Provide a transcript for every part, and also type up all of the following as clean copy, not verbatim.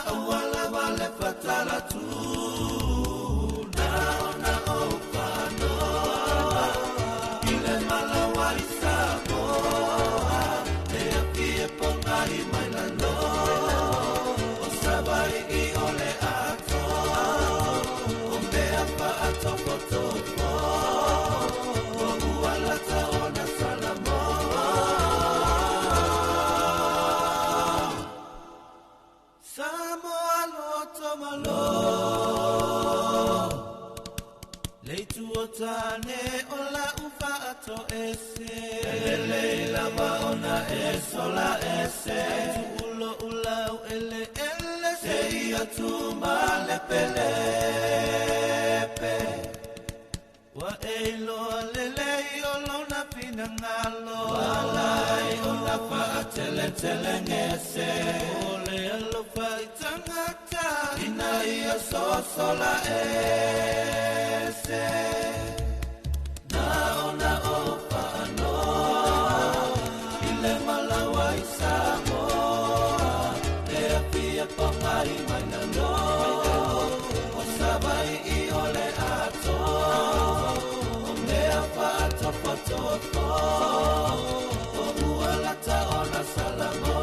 Aua lava le fatala tu. Faatoese Lelei lava ona e sola ese Tuulo ulau ele ele Seia tu male pelepe Ua e iloa lelei o lona finagalo Walai ona faateletelegese O le alofa i tagata Ina ia sosola ese Na ona ou faanoa I le malawa i Samoa Le afia pagai mai lalo O Savaii o le atoa O mea faatofotofo O ua lata ona Salamo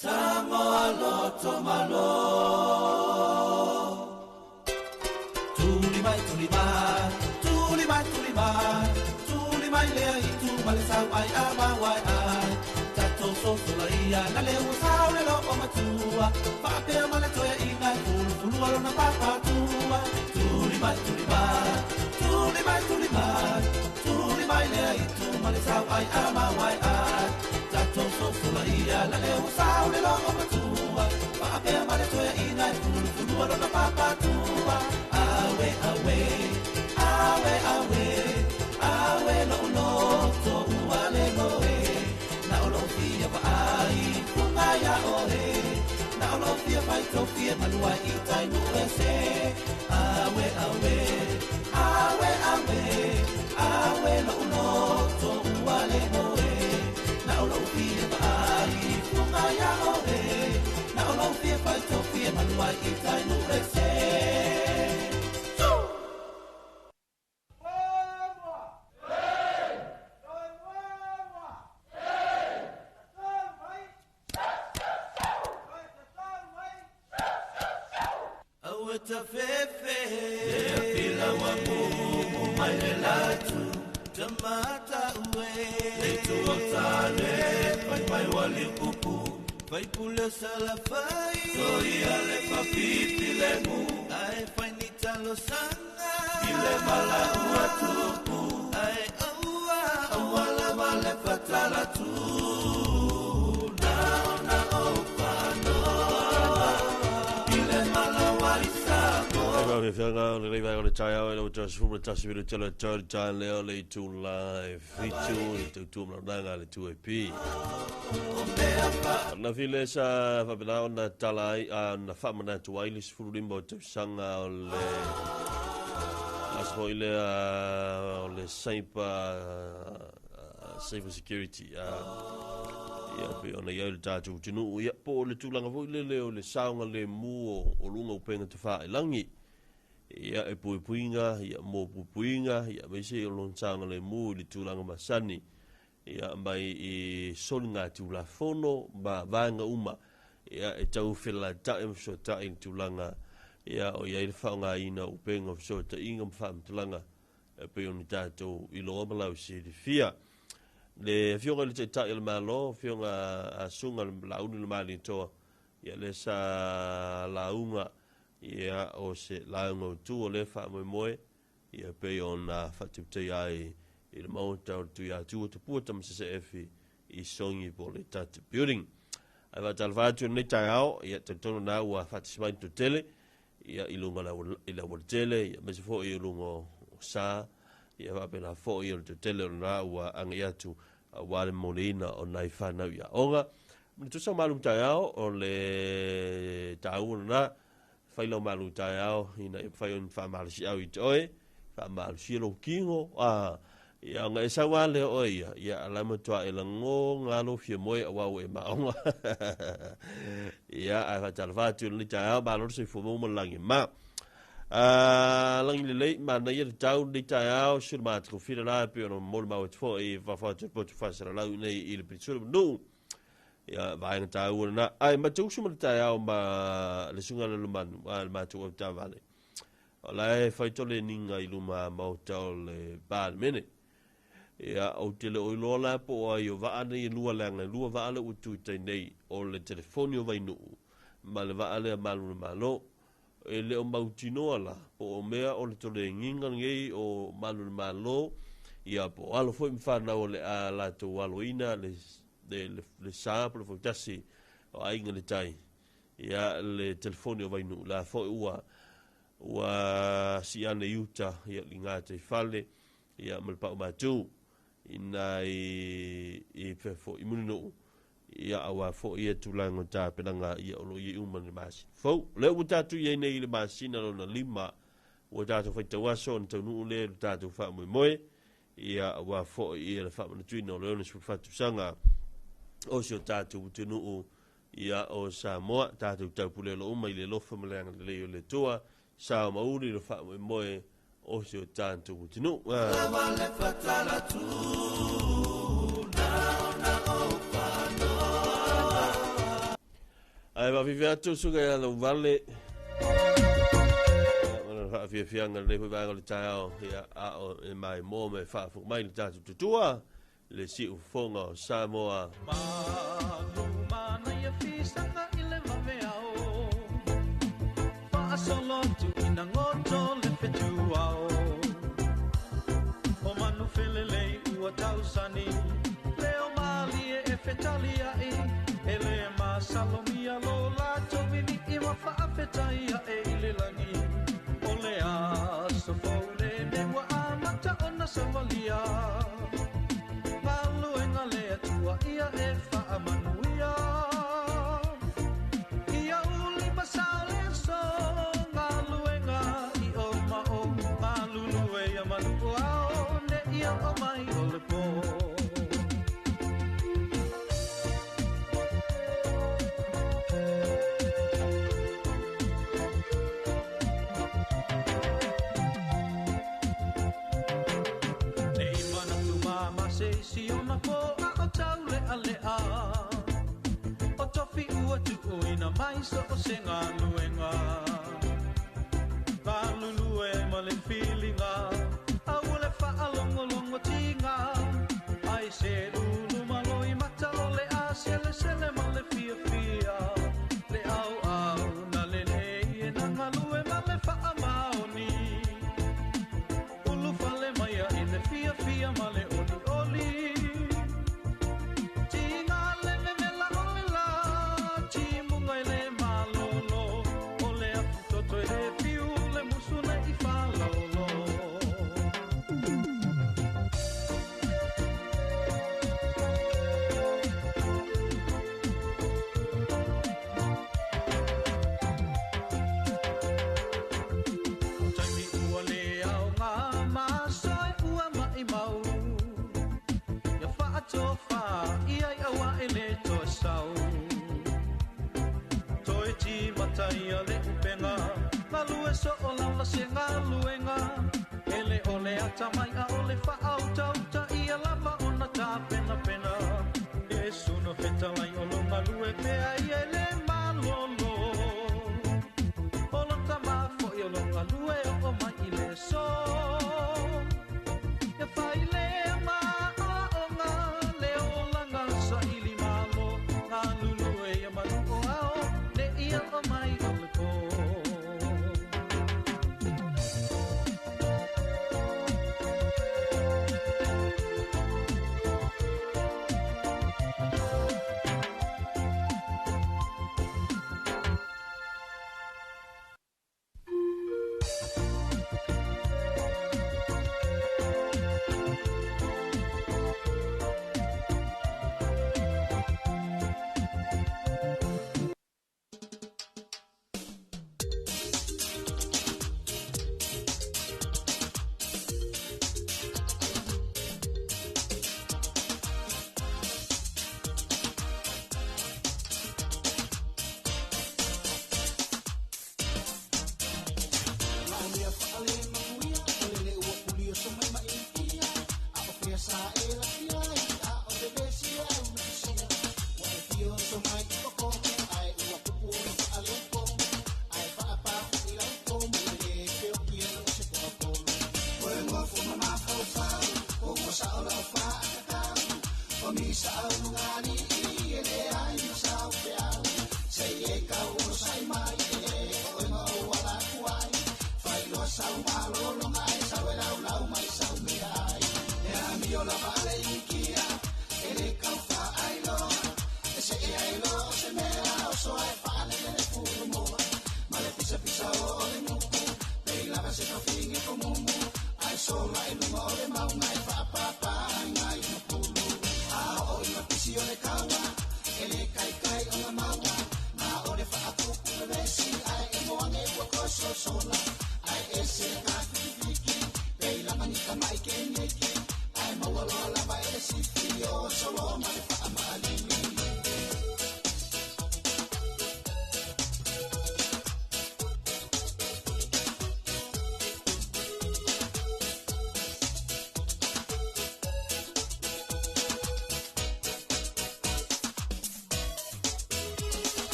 Samoa loto malo Tuli mai tuli mai tuli mai tuli mai tuli mai lea itu ma le sau ai a ma wai ai tatou sosola ia na le ua sau le loo matua faapea ma le toe inga e fulufulua lona papatua tuli mai tuli mai tuli mai tuli mai tuli mai lea itu ma le sau ai a ma wai ai tatou sosola ia na le ua sau le loo matua faapea ma le toe inga e fulufulua lona papatua awe awe awe awe awe lou loto ua le moe na o lou fia vaai fuga ia oe na o lou fia faitofie malua i tai nuu ese awe awe awe awe awe lou loto ua le moe na o lou fia vaai fuga ia oe na o lou fia faitofie malua i tai nuu ese. Aua tafefe Le afila wa mumu mai le latu Tamata ue Le tu o tane Fai mai wali kupu Fai pule salafai Toia le papipi le mu Ae fai ni talo sanga I le mala ua tupu Ae aua Aua lava le fatala tu Na ona ou whanoa I le malawa i Samoa. Ai mau fiafiaga o lenei vaega o le taeao e lau tau 11 minute le tau tae lea o le itu live fitu le tautua malaunaga a le 2AP. Anafi le sa faapena ona tala ai ona faamanatu ai le 15 o tausaga o le aso foi lea o le cyber cyber security ia pei ona i ai le tatou atunuu ia po o le tulaga foi lele o le saogalemu o luga o upega tafailagi ia e puipuiga ia mo puipuiga ia aemaise o lona saogalemu i le tulaga masani ia mai i soliga tulafono ma vaega uma ia e tau felata'i ma fesoata'i i le tulaga ia o i ai le faaaogaina o upega o fesootaiga ma faamatalaga e pei ona tatou iloa ma lausilafia. Le Afioga i le Taitai o le Malo, Afioga a Suga Laulu le Malietoa, ia lea sa lauga ia o se lauga autu o lea faamoemoe ia pei ona faatautaia ai i le Maota o le Tuiatua Tupua Tamasese i Sogi po o le Tata Building. Ae faatalofa atu i lenei taeao, ia talitonu na ua faatasi mai le toatele ia i luga i le aualatele, ia aemaise foi i luga o sa, ia faapena foi o le toatele o lena ua agai atu aua le momoliina o nai fanau i aoga. Ma le tusa o malu taeao o le taua lena, fai lau malu taeao ina ia mafai ona faamalosiau i te oe, faamalosia lou kino, a ia ona e sau lava lea oe ia, ia a la e matua e lagoga lou fia moe aua ua e maoga. Ia, ae faatalofa atu i lenei taeao, malo le soifua maua ma le lagi e mama. Lagi lelei, manaia le tau lenei taeao, sulu matakofila la e pei ona molimau atu foi i fafo atu o le potu faasalalau i nei i le Pilisulu Manuu. Ia, vaega taua lena. Ae matou usu ma le taeao ma le susuga ia Lalomanu, le matou avetaavale. O la e fai toleniga i luma maota o le Palemene. Ia, ou te le o iloa la po o ai o vaa nei e lua leaga e lua vaa lea ua tu i tai nei, o le telefoni o Vainuu ma le vaa lea Malu o le Malo. E le o mautinoa la po o mea o le tolegiga lenei o malu le malo ia po o alo foi ma fanau o le a latou aloina le sa po le fautasi o Aiga i le Tai ia le telefoni o Vainuu la foi ua siane i uta ia liga taifale ia ma le pau matu ina i fefo i Mulinuu ia aua foi ia tulaga o tapenaga ia o lo o i ai uma le masina fou. O lea ua tatou i ai nei i le masina lona 5 ua tatou faitau aso ona taunuu lea i le tatou faamoemoe ia aua foi ia le faamanatuina o le 64 tausaga o si o tatou atunuu ia o Samoa. Tatou taupulelo uma i le alofa ma le agalelei o le Atua, sao ma uli le faamoemoe o si o tatou atunuu. Ae faafiafia atu suka ia lau vale ona faafiafiaga lenei foi vaega o le taeao ia a o e mai mo me faafofoga mai le tatou tutua le siufofoga o Samoa. Malu manaia fisaga i le vaveao, faasolo atu ina goto le fetuao. O manu felelei ua tausani, leo malie e fetaliai, e le masalomia lo latou vivii ma faafetai ae i le lagi. O le aso fou lenei ua amata ona savalia, galuega le Atua ia e faamanuia. Ia uli ma sao le aso, galuega i o ma o, galulue ia manu o ao, ne ia o mai o le pō. Nei manatu mama se isi ona po a o tau lea lea. O tofi ua tuuina mai so o se galuega. Galulue ma le filiga, a ua le faalogologo tiga. Ai se lulu malo i mata o le a selesele ma le fiafia. Le au au na lelei e na galue ma le faamaoni. Ulu fale mai a i le fiafia ma le oli oli. Tiga le memela o le la, timunga i le malolo. O le afu toto i le fiu, le musu nei i whalolo. O taimi ua le ao ngā masoe ua mai mau. Ia whaatofa ia i aua e le toe sau. Toe timata ia le upenga, galue so o lala se galuega. Ele o le ata mai a o le whaautauta ia lava ona tāpenapena. Yesu no fetalai o lo galue pea ia e le malolo. O lo tamafo i o lo galue o o mai i le so. Ia whai le ma a o ngā le o langa sa ili malo. Ngā lulue ia manu o ao, ne ia o mai o le pō.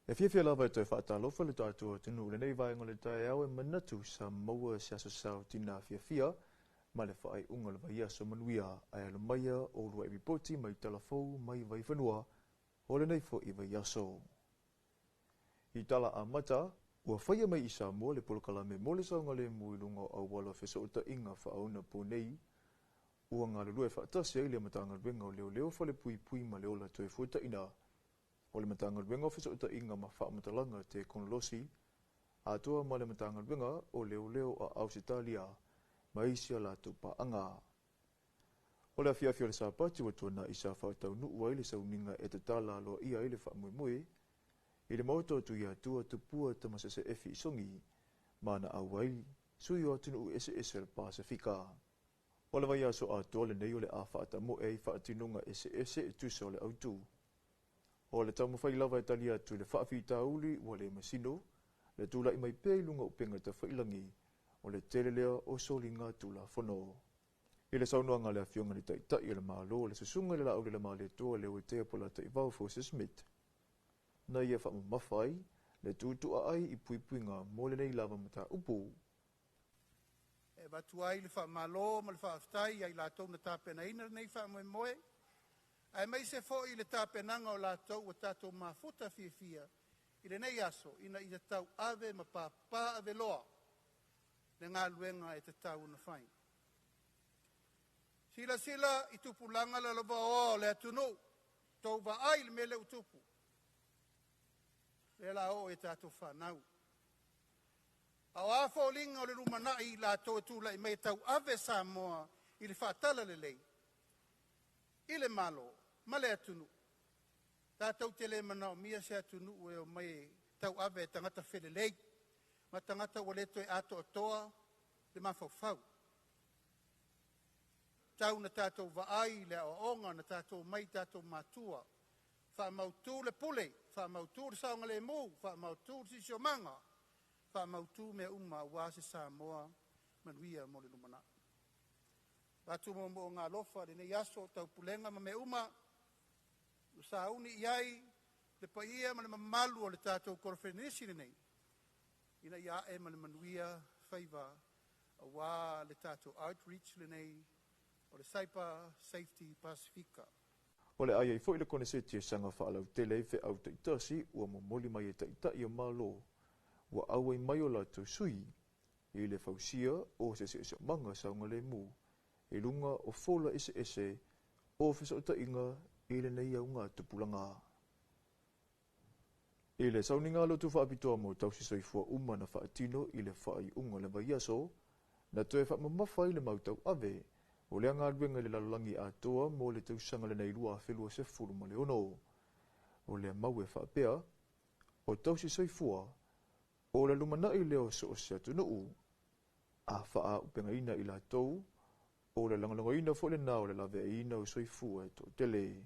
E fiafia lava e toe faatalofa le tatou atunuu lenei vaega o le taeao e manatu sa maua se aso sautina fiafia ma le faaiuga o le vaiaso manuia ae alo maia o uluai lipoti mai talafou mai vaifanua o lenei fo'i vaiaso. I tala amata, ua faia mai i Samoa le polokalame mo le saogalemu i luga o auala o fesootaiga faaonaponei ua galulue faatasi ai le Matagaluega o Leoleo Falepuipui ma le Ola Toefuataina o le Matagaluega o Fesootaiga ma Faamatalaga Tekonolosi atoa ma le Matagaluega o Leoleo a Ausetalia ma isi a latou paaga. O le afiafi o le Sapati ua tuana'i sa faataunuu ai le sauniga e tatala aloaia ai le faamoemoe i le maota o Tuiatua Tupua Tamasese Efi i Sogi ma na auai sui o atunuu eseese o le Pasefika. O le vaiaso atoa lenei o le a faatamoe ai faatinoga eseese e tusa o le autu. O le taumafai lava e tali atu i le faafitauli ua le masino le tula'i mai pea i luga o upega tafailagi o le tele lea o soliga tulafono. I le saunoaga a le afioga i le Taitai o le Malo le susuga i le Laaulialemalietoa Leuatea Polataivao Fosi Smith, na ia faamamafa ai le tuutua ai i puipuiga mo lenei lava mataupu. E avatu ai le faamalo ma le faafetai ia i latou na tapenaina lenei faamoemoe, aemaise foi le tapenaga o latou ua tatou mafuta fiafia i lenei aso ina ia tauave ma papaaveloa le galuega e tatau ona fai. Silasila i tupulaga lalovaoa o le atunuu, tou vaai i le mea lea ua tupu, lea o le a oo i a tatou fanau. A o a foliga o le lumanai i latou e tulai mai e tauave Samoa i le faatalalelei i le Malo ma le atunuu, tatou te le manaomia se atunuu e omai e tauave e tagata felelei ma tagata ua le toe atoatoa le mafaufau. E tatau ona tatou vaai i le aoaoga na tatou omai i tatou matua, faamautu le pule, faamautu le saogalemu, faamautu le siosiomaga, faamautu mea uma aua se Samoa manuia mo le lumanai. Avatu moomooga alofa i lenei aso, Taupulega ma mea uma ua sauni i ai le paia ma le mamalu o le tatou Koneferenisi lenei, ina ia ae ma le manuia faiva Auā le tatou outreach lenei o le Cyber Safety Pasifika. O le a i ai foi le koneseti e saga faalautele ai feau taitasi ua momoli mai e taitai o Malo ua auai mai o latou sui i le fausia o se siosiomaga saogalemu i luga o fola eseese o fesootaiga i lenei augatupulaga. I le sauniga lotu faapitoa mo tausi soifua uma na faatino i le faaiuga o le vaiaso, na toe faamamafa ai le mau tauave o lea galuega i le lalolagi atoa mo le tausaga lenei 2026. O lea mau e faapea, o tausi soifua, o le lumanai lea o so o se atunuu, a faaaupegaina i latou, o le lagolagoina foi lena o le laveaiina o soifua e toatele.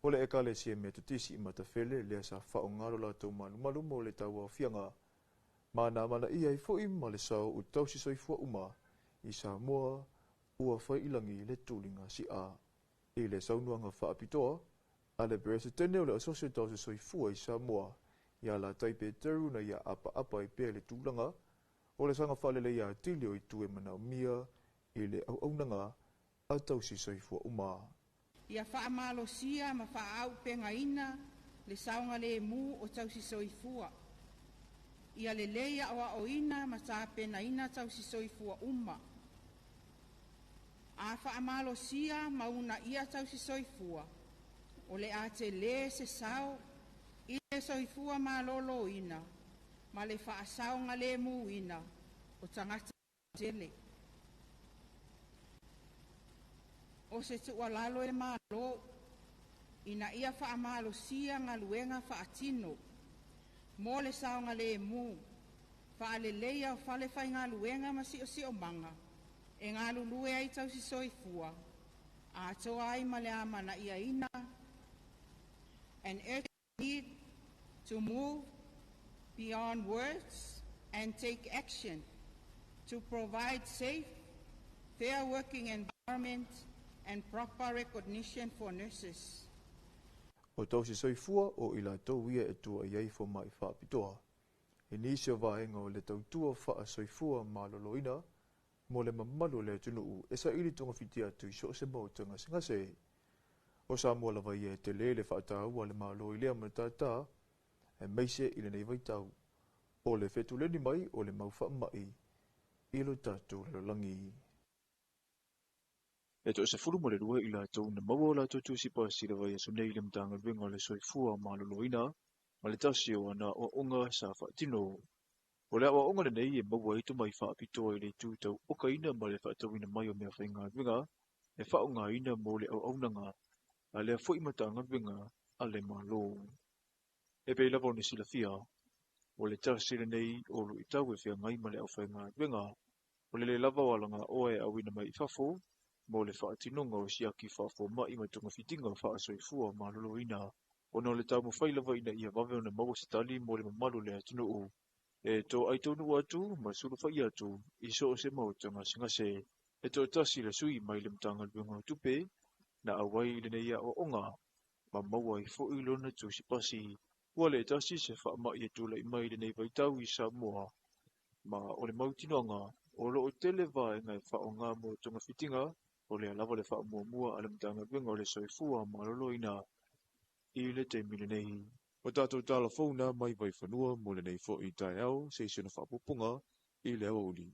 O le Ekalesia Metotisi i Matafele lea sa faaaoga lo latou malumalu mo le tauaofiaga, ma na amanaia ai foi ma le sao o tausi soifua uma i Samoa ua fai i lagi le tuliga si'a. I le saunoaga faapitoa a le Peresetene o le Asosi o Tausi Soifua i Samoa ia Latai Peteru na ia apaapa ai pea le tulaga o le saga faaleleia atili o itu e manaomia i le auaunaga a tausi soifua uma. Ia faamalosia ma faaaupegaina le saogalemu o tausi soifua. Ia lelei aoaoina ma tapenaina tausi soifua uma. A faamalosia ma uunaia tausi soifua, o le a telē se sao i le soifua maloloina ma le faasaogalemuina o tagata tele. O se tuualalo i le Malo ina ia faamalosia galuega faatino mo le saogalemu, faaleleia o fale faigaluega ma siosiomaga e galulue ai tausi soifua, atoa ai ma le amanaiaina an urgent need to move beyond words and take action to provide safe, fair working environment and proper recognition for nurses. O tausi soifua o i latou ia e tua i ai fomai faapitoa i nisi o vaega o le tautua faasoifua maloloina mo le mamalu o le atunuu e saili togafiti atu i so o se maota gasegase. O Samoa lava ia e tele le faataua a le Malo i lea matata aemaise i lenei vaitau o le fetuleni mai o le mau faamai i lo tatou lalolagi. E 12 i latou na maua o latou tusi pasi i le vaiaso nei i le Matagaluega o le Soifua Maloloina ma le tasi o ana aoaoga sa faatino. O le aoaoga lenei e maua ai tomai faapitoa i le itu tau okaina ma le faatauina mai o mea faigaluega e faaaogaina mo le auaunaga a lea foi Matagaluega a le Malo. E pei lava ona silafia, o le tasi lenei o luitau e feagai ma le aufaigaluega, o le le lava o alagaoa e auina mai i fafo mo le faatinoga o siaki faafomai ma togafitiga faasoifua maloloina, ona o le taumafai lava ina ia vave ona maua se tali mo le mamalu o le atunuu e toai taunuu atu ma sulufai atu i so o se maota gasegase. E toatasi le sui mai le Matagaluega o Tupe na auai i lenei aoaoga ma maua ai foi lona tusi pasi. Ua le tasi se faamai e tulai mai i lenei vaitau i Samoa, ma o le mautinoaga o loo tele vaega e faaaoga mo togafitiga o lea lava le faamuamua a le Matagaluega o le Soifua Maloloina i le taimi lenei. O tatou tala fou na mai Vaifanua mo lenei foi taeao se isi ona faapupuga i le aoauli.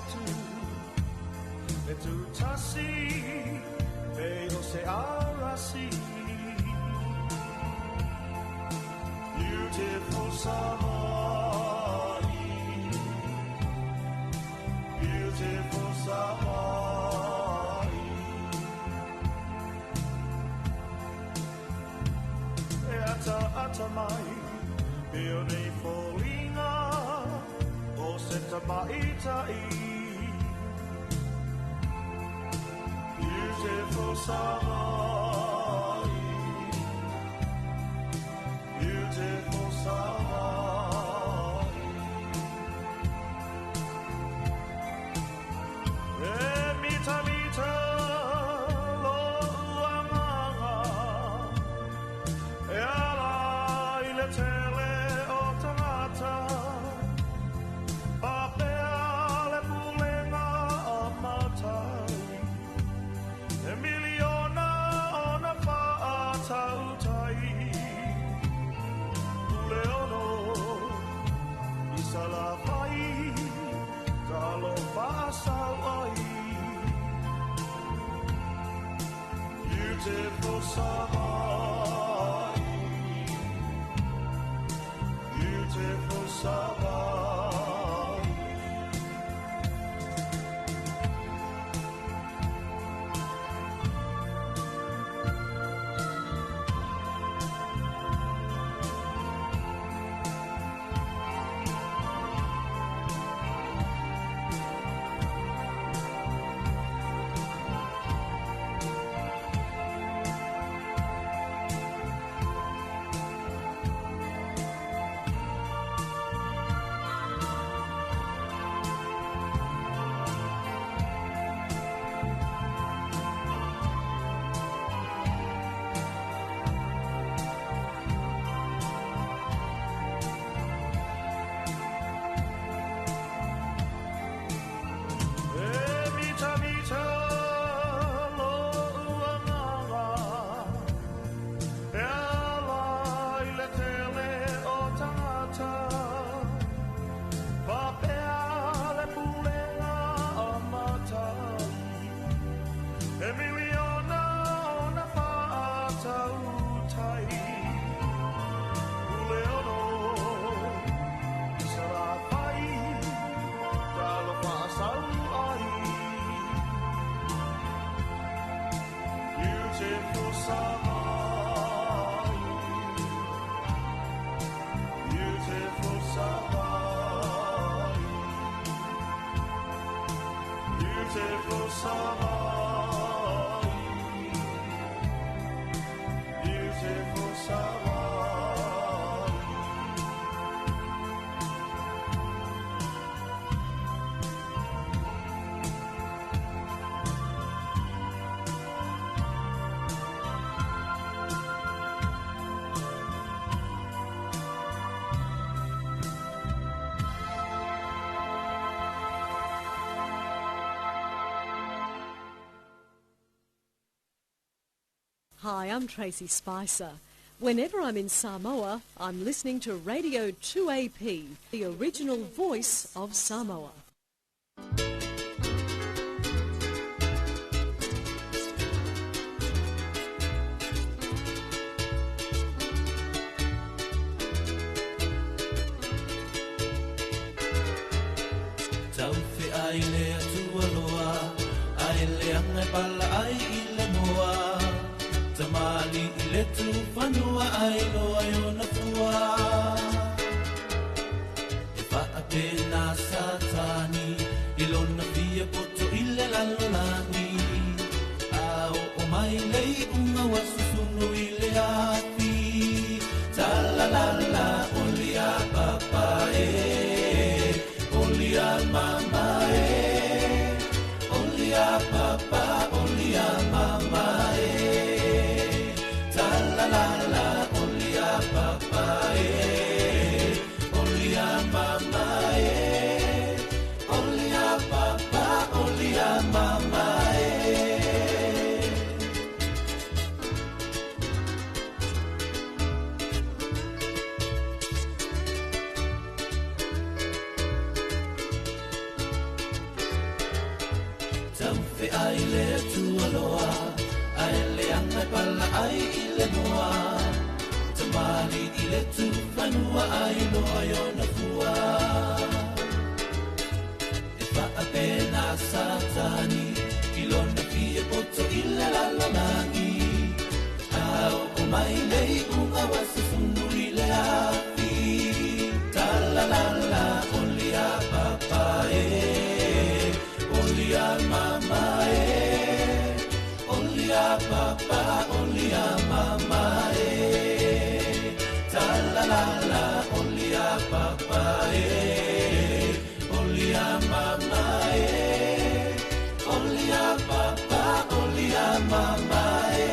motu e tūtasi pe o se arasi. Beautiful Savaii, beautiful Savaii. E ata ata mai, e o nei fōlinga, o se tamaitai. Beautiful Savaii, beautiful Savaii. E mita mita lo uamanga, e ala i le tele o tangata. Papea le pulenga a matai, e miliona ona whaatautai. Pule ono i salawhai, talo whaasau ai. Beautiful Savaii, beautiful Savaii. E mita mita lo uamanga, e ala i le tele o tangata. Papea le pulenga a matai, e miliona ona whaatautai. Pule ono i sarawhai, talo whaasau ai. Beautiful Savaii, beautiful Savaii, beautiful Savaii, beautiful Savaii. Hi, I'm Tracy Spicer. Whenever I'm in Samoa, I'm listening to Radio 2AP, the original voice of Samoa. Tau fe ai le atua loa, ai le anga pala ai i le moa. Tamali i le tufanua ai loa i ona fua. E whaapena satani, i lona fia poto i le lalolagi. A o o mai lei unga wa susunu i le afi. Ta la la la, olia papa e, olia mama e, olia papa, olia mama e. Ta la la la, olia papa e, olia mama e, olia papa, olia mama e. Ile tualoa ai le anga pala ai ile moa tamali ile tu fanua ai loa yo na fua e fa apena satani ilona fia poto ile la langi au o mai nei unga wasa sunu ile afi ta la la la olia papa e olia mama e olia papa olia mama e ta la la la olia papa e olia mama e olia papa olia mama e.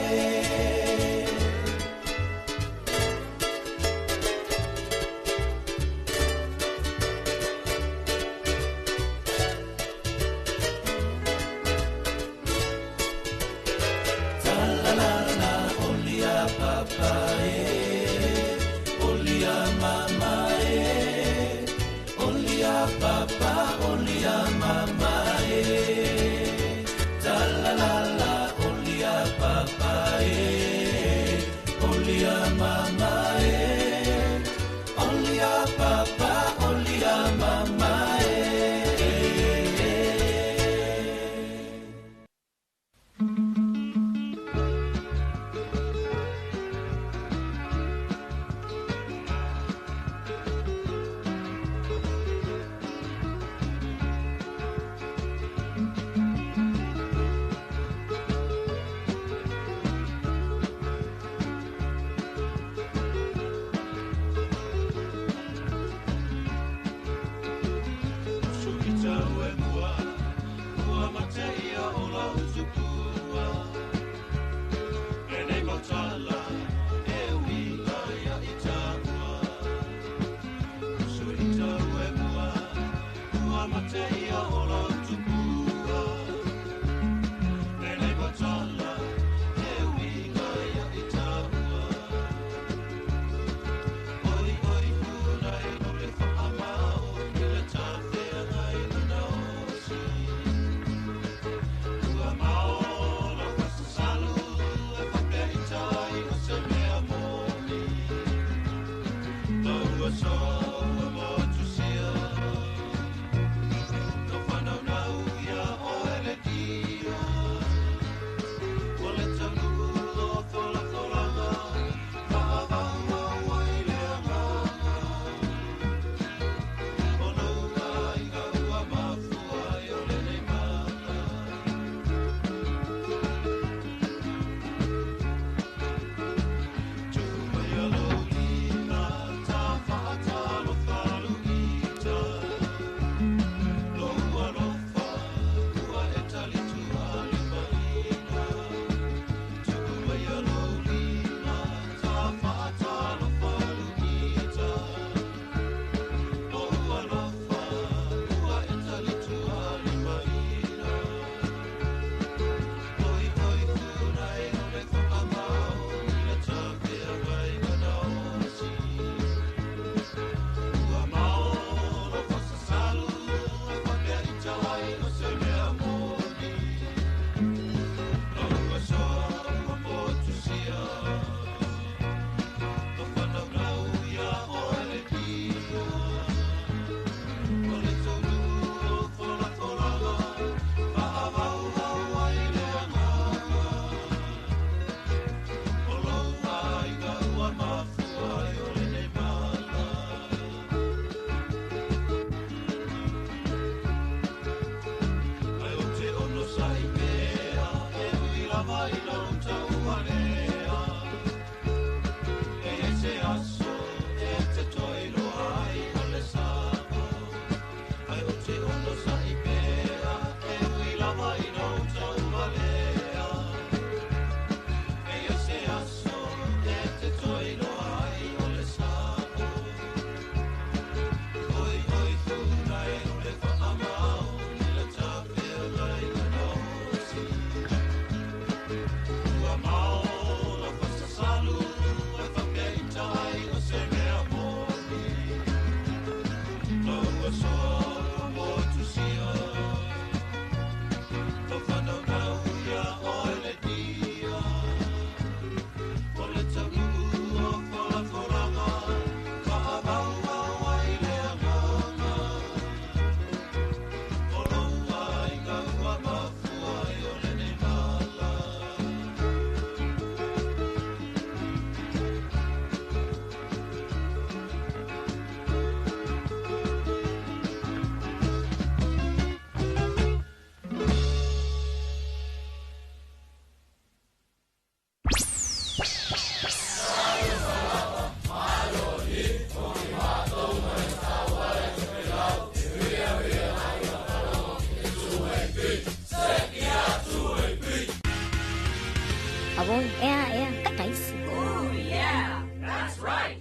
Avoi, ea, ea, kakaisi. Ooh, yeah, that's right.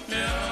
Yeah.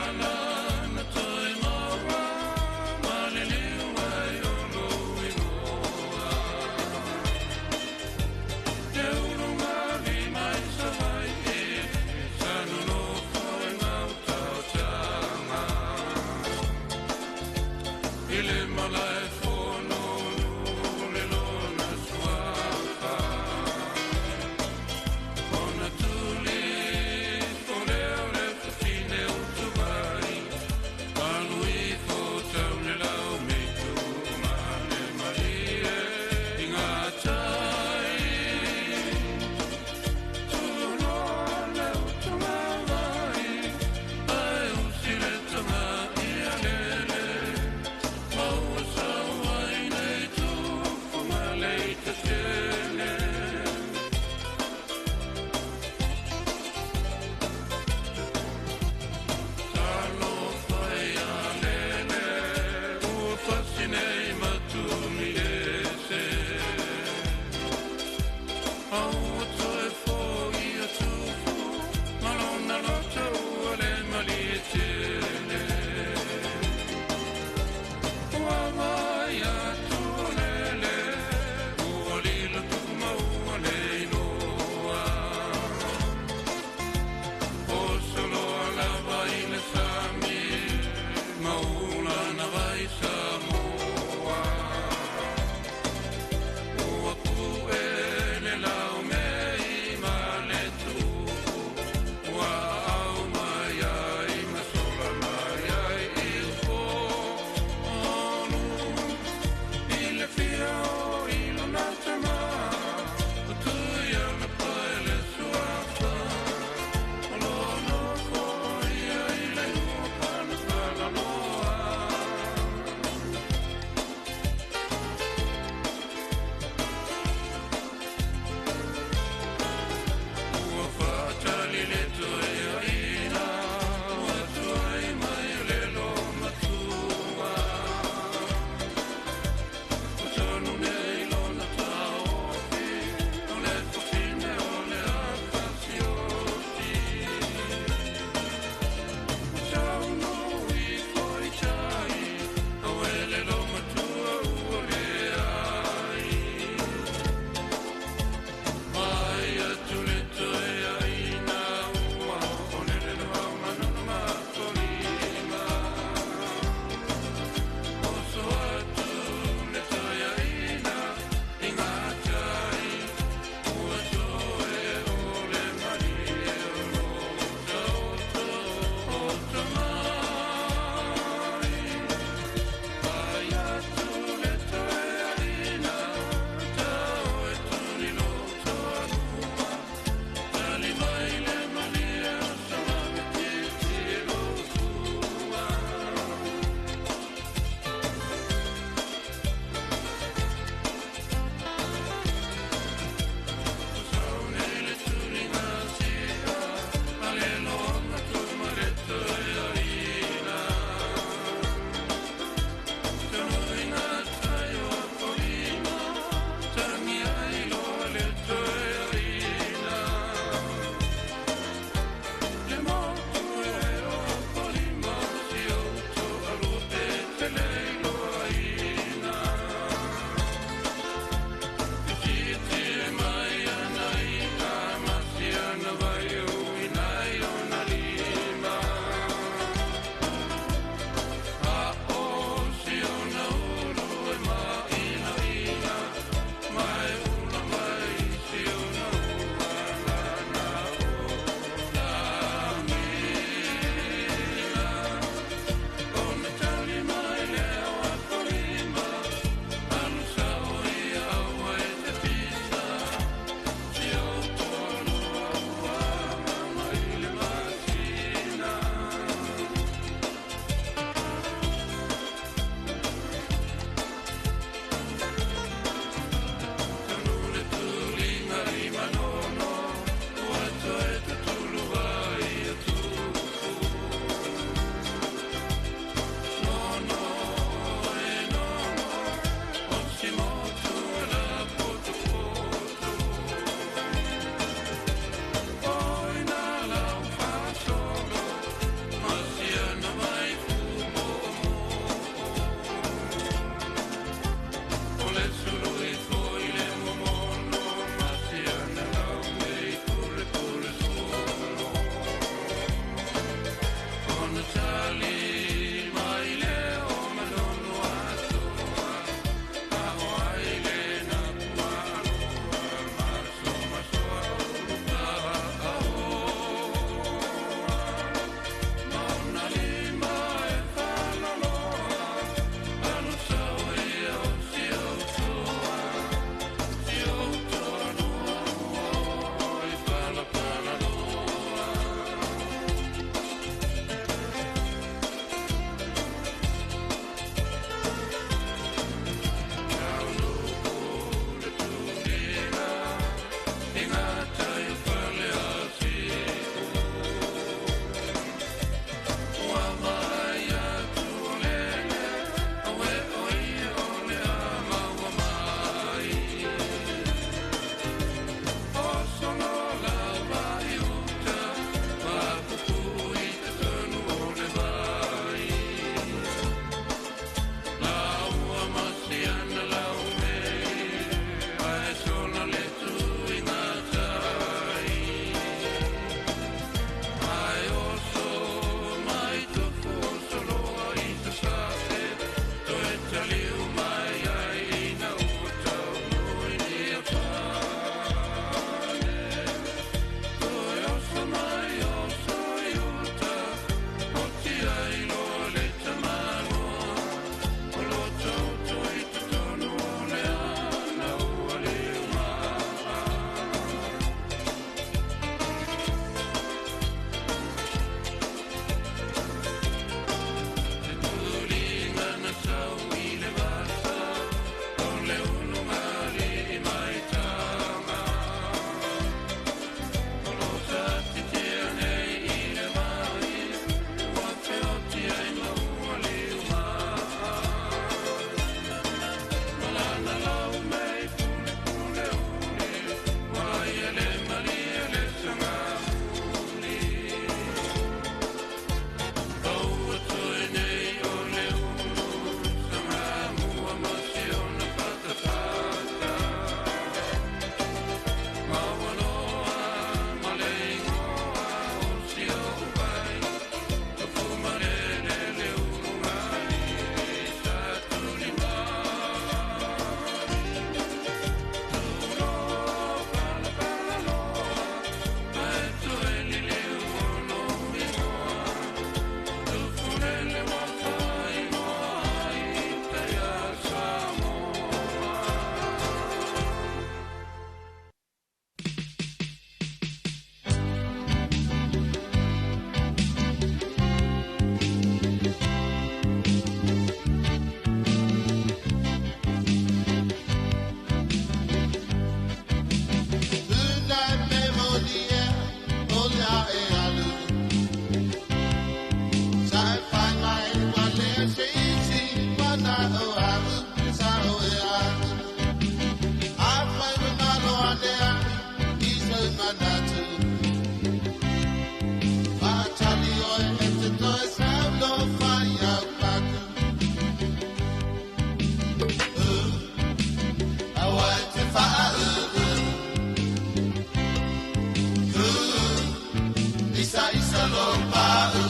lo pa'u.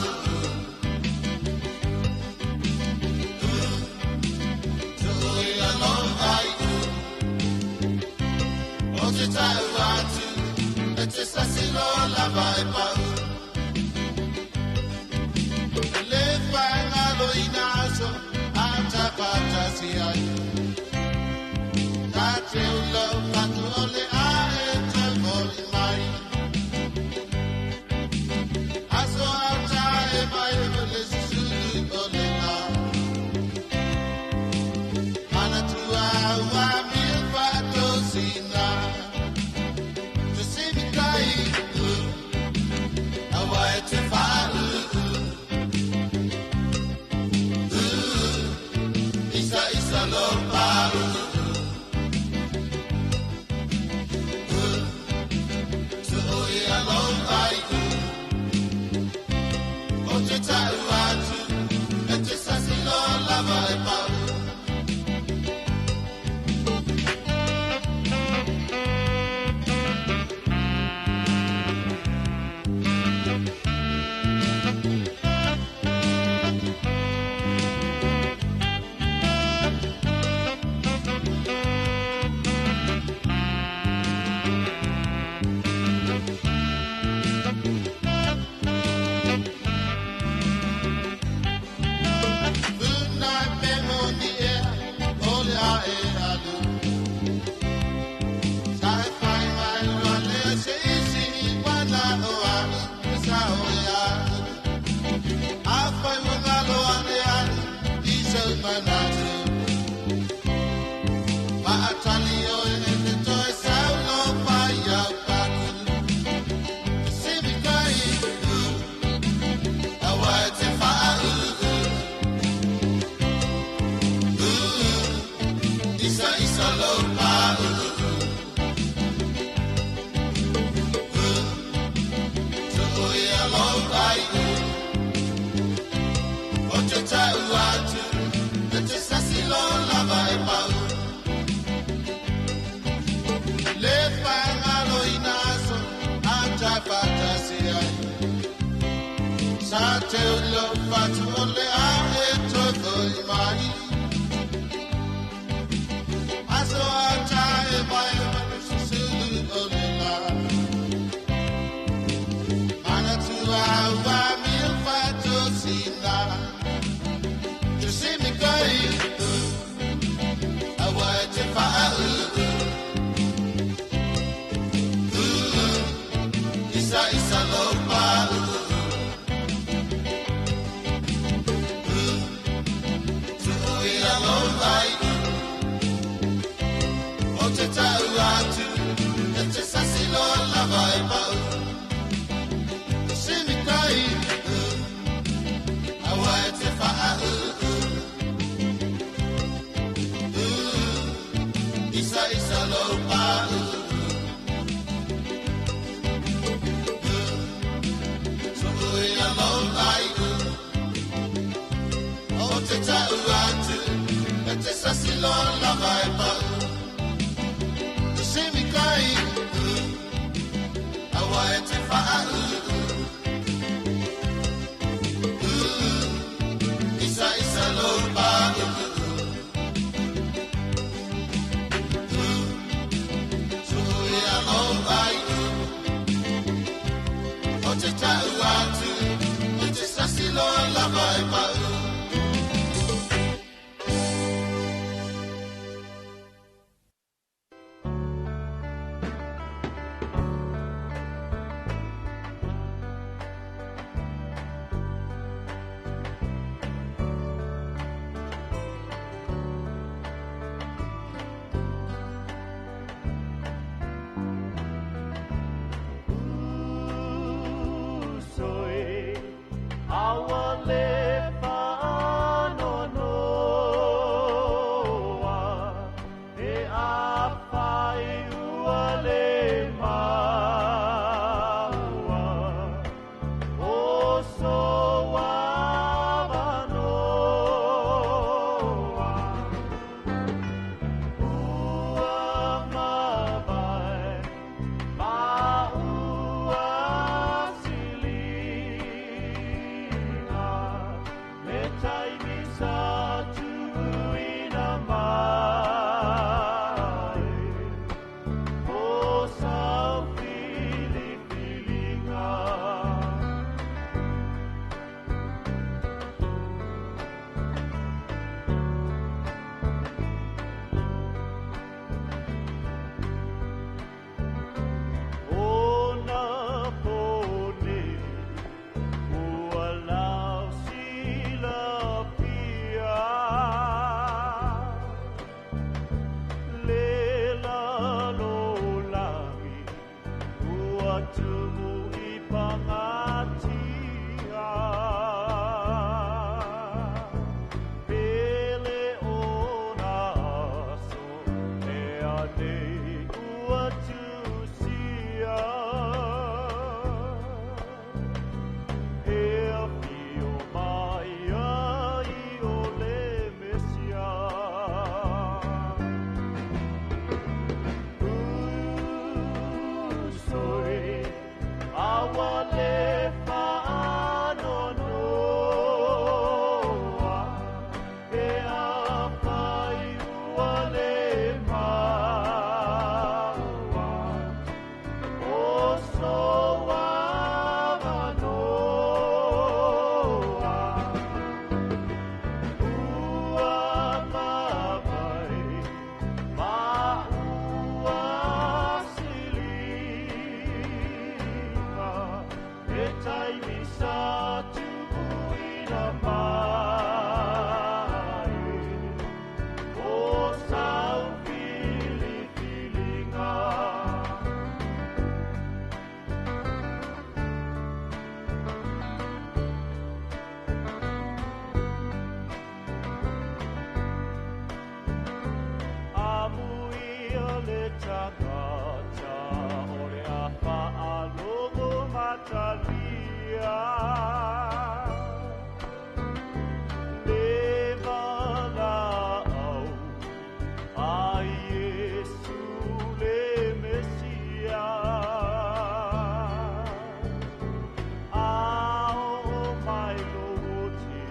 Tu'u ia lou ai'u. O te ta'u atu, e te sasi loa lava e pa'u. E lē faagaloina aso a tafatasi ai. Ta teu lou fatu o le ae toe foli mai. Aso a tae mai o le susulu o le la. Manatua ua mea faatosina. Tusimitai u, aua e te faauu. U, isa isa lo pa'u. U, tu'u ia lou ai'u. O te ta'u atu, e te sasi loa lava e pa'u. Puna pe moni ea, o le ae alu. Sa e fai mai ua lea se isi i wana o a'u, e sa o e a'u. A fai ua galo ane a'u, i sau manatu. Maatali oe e te toe sau lo pai au patu. Te simi kai u, aua e te faauu. U, isa isa lo pa'u. U, tu'u ia lou ai'u. O te ta'u atu, e te sasi loa lava e pa'u. Le faagaloina aso a tafatasi ai. Sa teu lou fatu o le ae toe foi mai. Aso a tae mai ma le susulu o le la. Manatua ua mea faatosina. Tusimikai u, aua e te faauu. U, isa isa lo pa'u. U, tu'u ia lou ai'u. O te ta'u atu, e te sasi loa lava e pa'u. Tusimikai u, aua e te faauu. U, isa isa lo pa'u. U, tu'u ia lou ai'u. O te ta'u atu, e te sasi loa lava e pa'u. Tusimikai u, aua e te faauu. U, isa isa lo pa'u. U, tu'u ia lou ai'u. O te ta'u atu, e te sasi loa lava e pa'u. Usoi, aua le faanoanoa, e afai ua le maua, o so avanoa. Ua mavae, ma ua silima. taimi sa tuuina mai o sau filifiliga. Amuia le tagata o le a faalogo matalia. Le valaau a Iesu le Mesia. A oo mai lou oti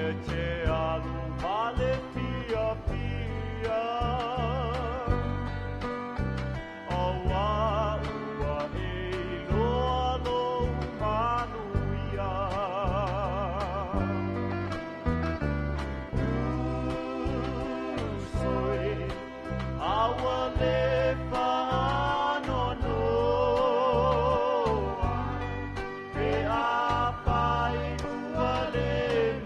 e te alu ma le fiafia. Auā ua e iloa lou manuia. Uso e, a ua le faanoanoa, pe afai ua le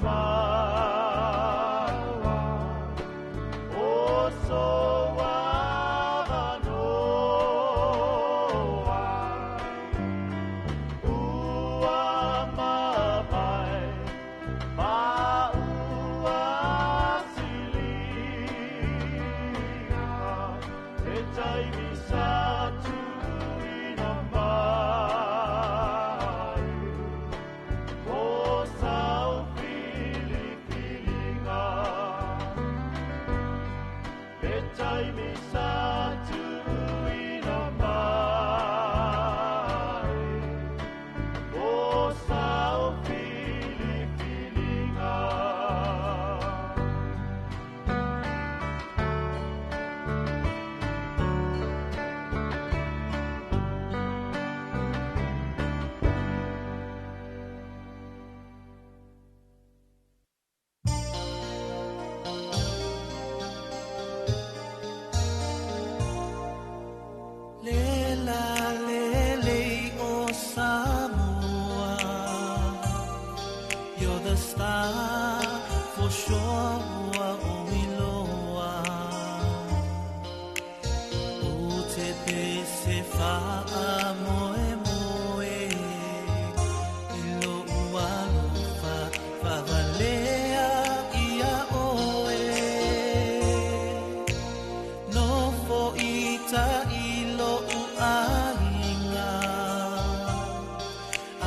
maua o sou avanoa. Ua mavae ma ua siliga, le taimi sa tuuina mai o sau filifiliga. Le taimi sa tuuina mai o sau filifiliga. Le la le le o Samoa, you're the star for sure, ua o iloa. O te pese whaa moe moe, i lo ualofa whavalea ia oe. Nofo ita i lo uainga,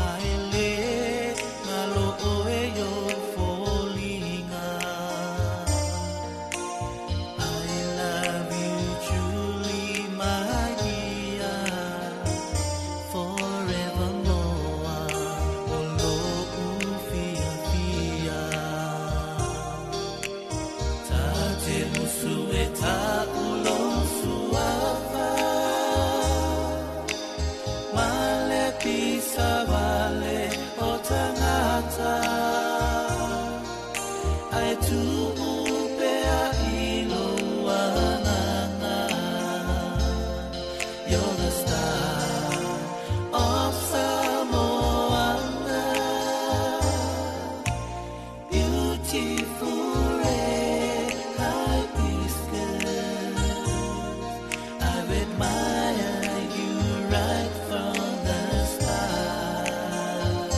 ae le ngalo oe yo foliga. I love you truly, my dear, forevermore. O lo ufia fia. Ta te musu e ta ulo suafa, ma le pisa vale o tangata. Ae tuu pea i lou agaga. You're the star of Samoa, beautiful red hibiscus. I've admired you right from the start.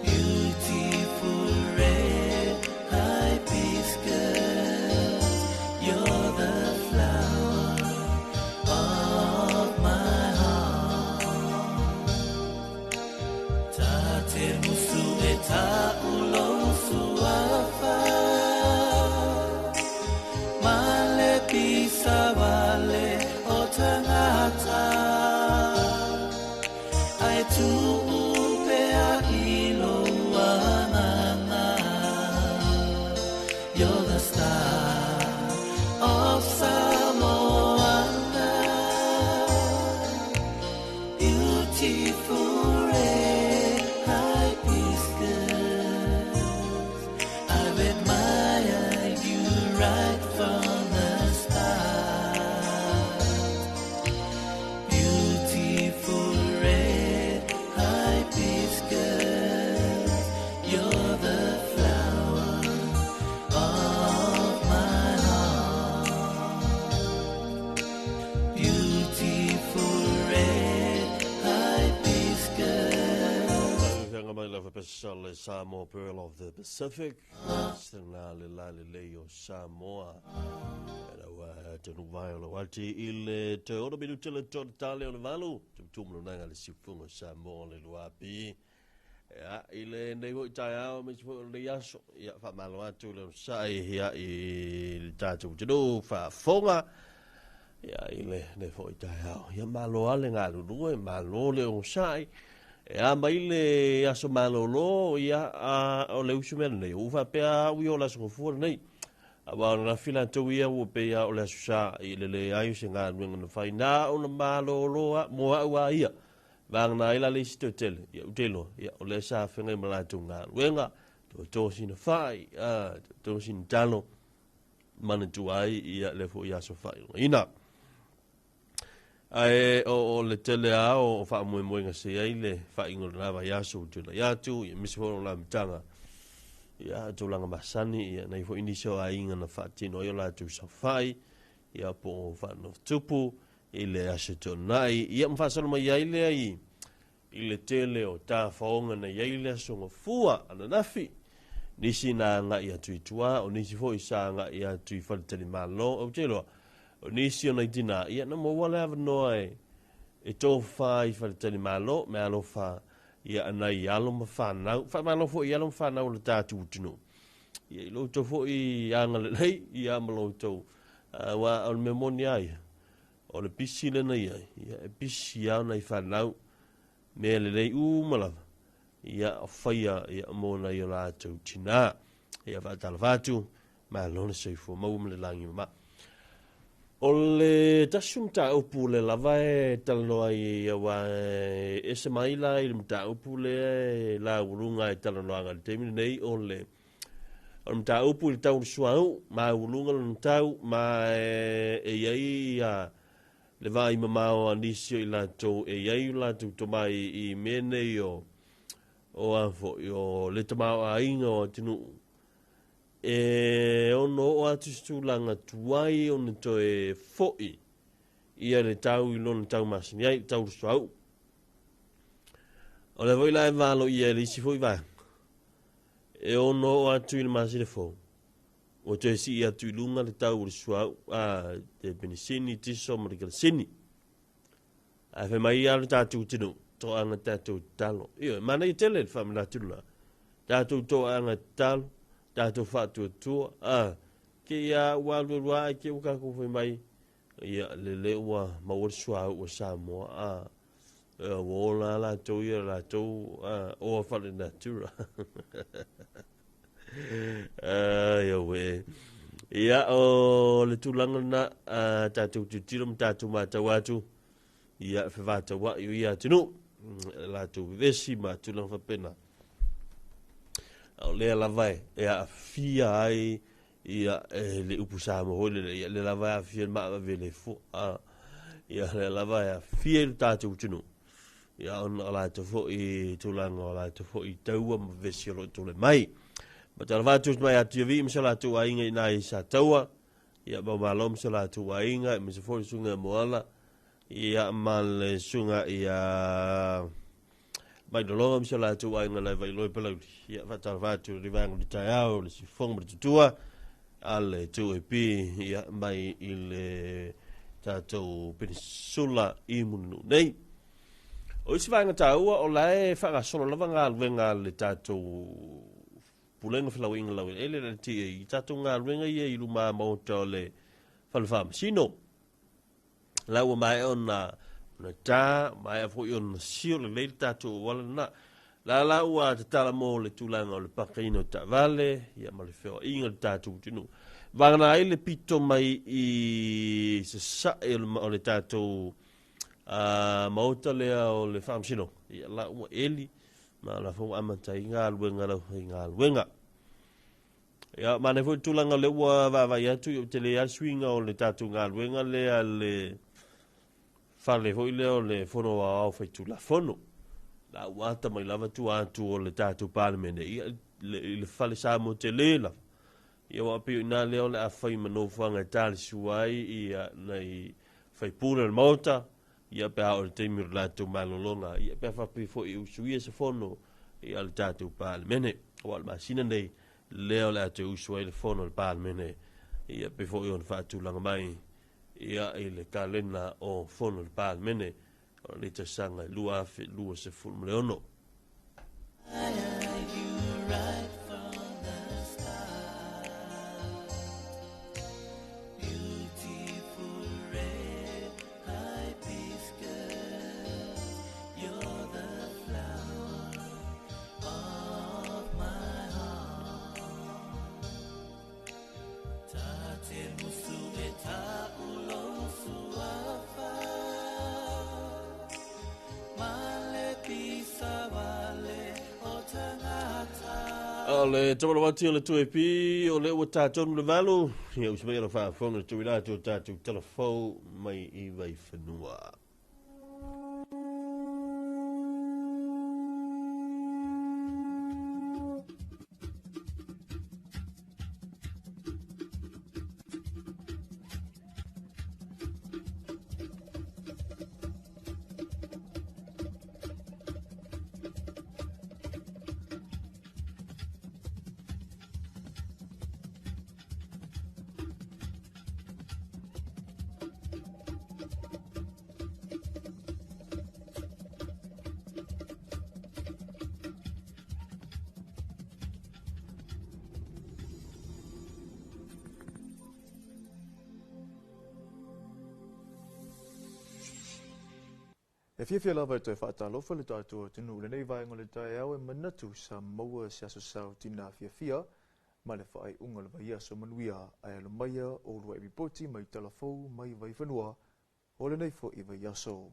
Beautiful red hibiscus, you're the flower of my heart. Ta te musu e ta ulo suafa, ma le pisa vale o tangata. Ae tuu pea i lou agaga. You're the star of Samoa, beautiful red hibiscus. I've admired you right from the start. Beautiful red hibiscus. le faapea le Samoa Pearl of the Pacific. Sena le la le lei o Samoa. E lau tonu vai o lau ati i le te ono minute le tonu tale o le valu. Tumutumu lo nanga le siufunga o Samoa le luapi. Ia, i le nei foi taeao aemaise foi o lenei aso, ia, faamalo atu le onosai, ia, i le tatou atunuu faafofoga, ia, i lenei foi taeao. Ia, malo lava le galulue, malo le onosai. E a mai le aso malolo, ia, a, o le usu mea lenei, ua ou faapea au ia o le aso Gafua lenei. Aua o ananafi latou ia ua pei lava o le Aso Sa i le leai o se galuega na fai, na ona malolo lava mo au a ia. Vagana ai la le isi toatele, ia ou te iloa, ia o lea sa feagai ma latou galuega, toatoa sina fai, a, toatoa sina talo, manatua ai ia lea foi aso faailogaina. Ae o le tele lava o faamoemoega sa i ai le faaiuga o lena vaiaso ua tulai atu, ia aemaise foi o le amataga, ia tulaga masani, ia nai foi nisi o aiga na faatino ai o latou saofai, ia po o faanofotupu, i le Aso Toonai, ia ma faasolo mai ai lea i i le tele o tafaoga na i ai le Aso Gafua ananafi. Nisi na agai atu i tua, o nisi foi sa agai atu i faletalimalo, ou te iloa, o nisi o nai tinā, ia na maua le avanoa e e tofa i faletalimalo, me alofa ia nai alo ma fanau. Faamalo foi i alo ma fanau o le tatou atunuu. Ia i lo outou foi agalelei, ia ma lo outou, aua o le mea moni lava ia, O le pisi lea na i ai, ia, e pisi lava nai fanau, mea lelei uma lava, ia, o faia ia, mo nai o latou tinā. Ia, faatalofa atu, malo le soifua maua ma le lagi mama. O le tasi o mataupu lea lava e talanoa ai aua e ese mai la i le mataupu lea e laualuga ai talanoaga i le taimi lenei o le O le mataupu i le tau o le suauu, maualuga lona tau, ma e i ai ia le vaai mamao a nisi o i latou e i ai o latou tomai i mea nei o o a foi o le tamaoaiga o atunuu e ono oo atu se tulaga tuai ona toe foi ia le tau i lona tau masani ai, le tau o le suauu. O lea foi la e valoia e le isi foi vaega E ono oo atu i le masina fou, ua toe sii atu i luga le tau o le suauu, a, te penisini, tiso ma le kerosene. Ae fai mai lava le tatou atunuu, toaga tatou tatalo. Ioe, manaia tele le faamanatu lena. Tatou toaga tatalo, tatou faatuatua, a, ke ia ua alualu ae ke ua tatou fai mai, ia, lele ua maua le suauu a Samoa, a, Ua ola lava latou ia latou oa faale-natura. Ai, auē. Ia, o le tulaga lena, a tatou tilotilo ma tatou matau atu, ia, fevataua'i o ia atunuu, latou vevesi ma tulaga faapena. A o lea lava e aafia ai ia e le upu Samoa foi lele, ia lea lava e aafia le maavave le fua, a, ia lea lava e aafia i le tatou atunuu, ia ona o latou foi tulaga o latou foi taua ma vevesi o lo o tulai mai. Ma talofa atu mai atu ia vii ma so latou aiga i nai sa taua, ia mau malo ma so latou aiga, ma se foi susuga Moala, ia ma le susuga ia Mai lologa ma si o latou aiga lai Vailoe Palauli. Ia, faatalofa atu i le vaega o le taeao, le sifofoga ma le tutua a le 2AP, ia, mai i le tatou penisula i Mulinuu nei. O isi vaega taua, o la e faagasolo lava galuega a le tatou Pulega Felauaiga Laueleele, le LTA, i tatou galuega ia i luma maota o le Fale Faamasino. La ua maea ona ona ta, maea foi ona sio lelei le tatou auala lena. La la ua tatala mo le tulaga o le pakaina o taavale, ia ma le feoaiga o le tatou atunuu. Vagana ai le pito mai i sasae o le tatou maota lea o le faamasinoga, ia la ua eli ma la foi ua amata ai galuega lau faigaluega. Ia, manaia foi le tulaga lea ua vaavaai atu, ia ua tele lava le suiga o le tatou galuega lea le fale foi lea o le Fono Aoao Faitulafono. La ua ata mai lava tua atu o le tatou Palemene, ia, i le fale Samoa tele lava. Ia, aua pei o i ina lea o le a fai ma nofoaga e talisua ai ia nai faipule o le Maota, ia pe a oo i le taimi o le latou malologa, ia pe a faapea foi e usuia se fono ia le tatou Palemene. Aua o le masina nei lea o le a toe usu ai le fono a le Palemene, ia pei foi ona faatulaga mai ia i le kalena o fono a le Palemene o lenei tausaga 2026. O le tamalawati o le 2AP, o le ua tātonu le 8, ia usi mai ala faafofoga le tuuina atu o tatou talafou mai i Vaifanua. E fiafia lava e toe faatalofa le tatou atunuu i lenei vaega o le taeao e manatu sa maua se aso sao tina fiafia ma le faaiuga o le vaiaso manuia ae alo maia o uluai lipoti mai Talafou mai Vaifanua o lenei foi vaiaso.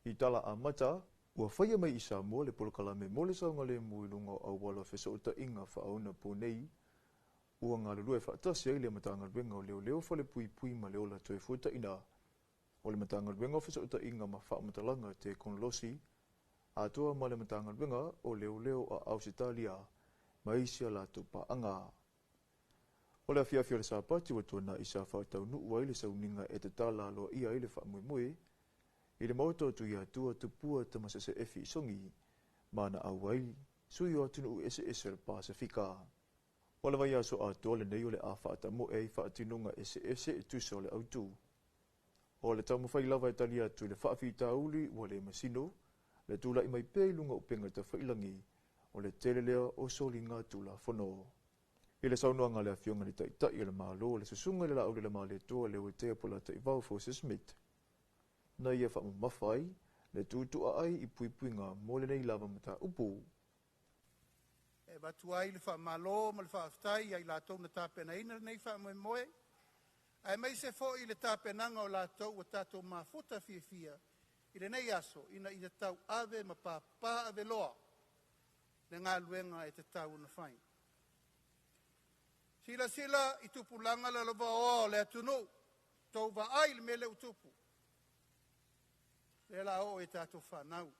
I tala amata, ua faia mai i Samoa le polokalame mo le saogalemu i luga o auala o fesootaiga faaonaponei, ua galulue faatasi ai le Matagaluega o Leoleo Falepuipui ma le Ola Toefuataiga, o le Matagaluega o Fesootaiga ma Faamatalaga Tekonolosi, atoa ma le Matagaluega o Leoleo a Ausetalia ma isi a latou paaga. O le afiafi o le Sapati ua tuanai sa faataunuu ai le sauniga e tatala aloaia ai le faamoemoe i le Maota o Tuiatua Tupua Tamasese Efi Sogi ma na auai sui o atunuu eseese o le Pasefika. O le vaiaso atoa lenei o le a faatamoe ai faatinoga eseese e tusa o le autu. O le taumafai lava e tali atu i le faafitauli ua le masino, le tulai mai pea i luga o upega tafailagi o le tele lea o soliga tulafono. I le saunoaga a le Afioga i le Taitai o le Malo, le Susuga i le Laau Lelemalie Leuatea Polataivao Fosi Smith, na ia faamamafa ai le tuutua ai i puipuiga mo lenei lava mataupu. E avatu ai le faamalo ma le faafetai ia i latou na tapenaina lenei faamoemoe, aemaise foi le tapenaga o latou ua tatou mafuta fiafia i lenei aso ina ia tauave ma papaaveloa le galuega e tatau ona fai. Silasila i tupulaga lalovaoa o le atunuu, tou vaai i le mea lea ua tupu, lea o le a oo i tatou fanau.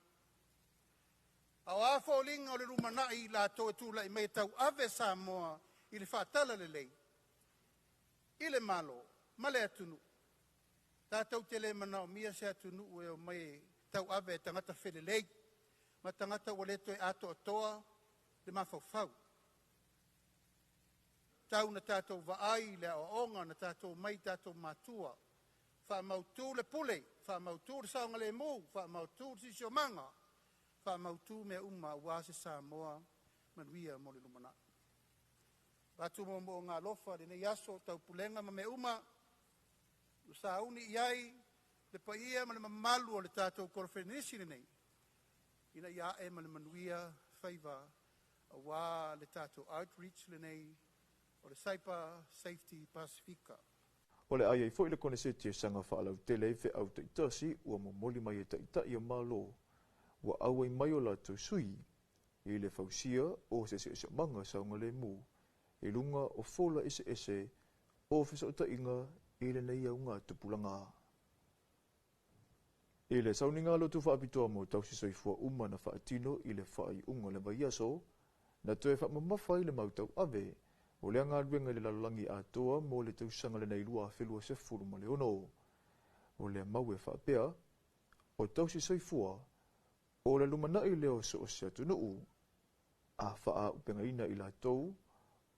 A o a foliga o le lumanai i latou e tulai mai e tauave Samoa i le faatalalelei i le Malo ma le atunuu, tatou te le manaomia se atunuu e omai e tauave e tagata felelei ma tagata ua le toe atoatoa le mafaufau. Tau na tatou vaai i le aoaoga na tatou omai i tatou matua, faamautu le pule, faamautu le saogalemu, faamautu le siosiomaga, faamautu mea uma aua se Samoa manuia mo le lumanai. Avatu moomooga alofa i lenei aso o Taupulega ma mea uma ua sauni i ai le paia ma le mamalu o le tatou Koneferenisi lenei, ina ia ae ma le manuia faiva aua le tatou outreach lenei o le Cyber Safety Pasifika. O le a i ai foi le koneseti e saga faalautele ai feau taitasi ua momoli mai e taitai o Malo ua auai mai o latou sui i le fausia o se siosiomaga saogalemu i luga o fola eseese o fesootaiga i lenei auga tupulaga. I le sauniga lotu faapitoa mo tausi soifua uma na faatino i le faaiuga o le vaiaso, na toe faamamafa ai le mau tauave o lea galuega i le lalolagi atoa mo le tausaga lenei 2026. O lea mau e faapea, o tausi soifua O le lumanaʻi lea o so o se atunuu a faaaupegaina i latou,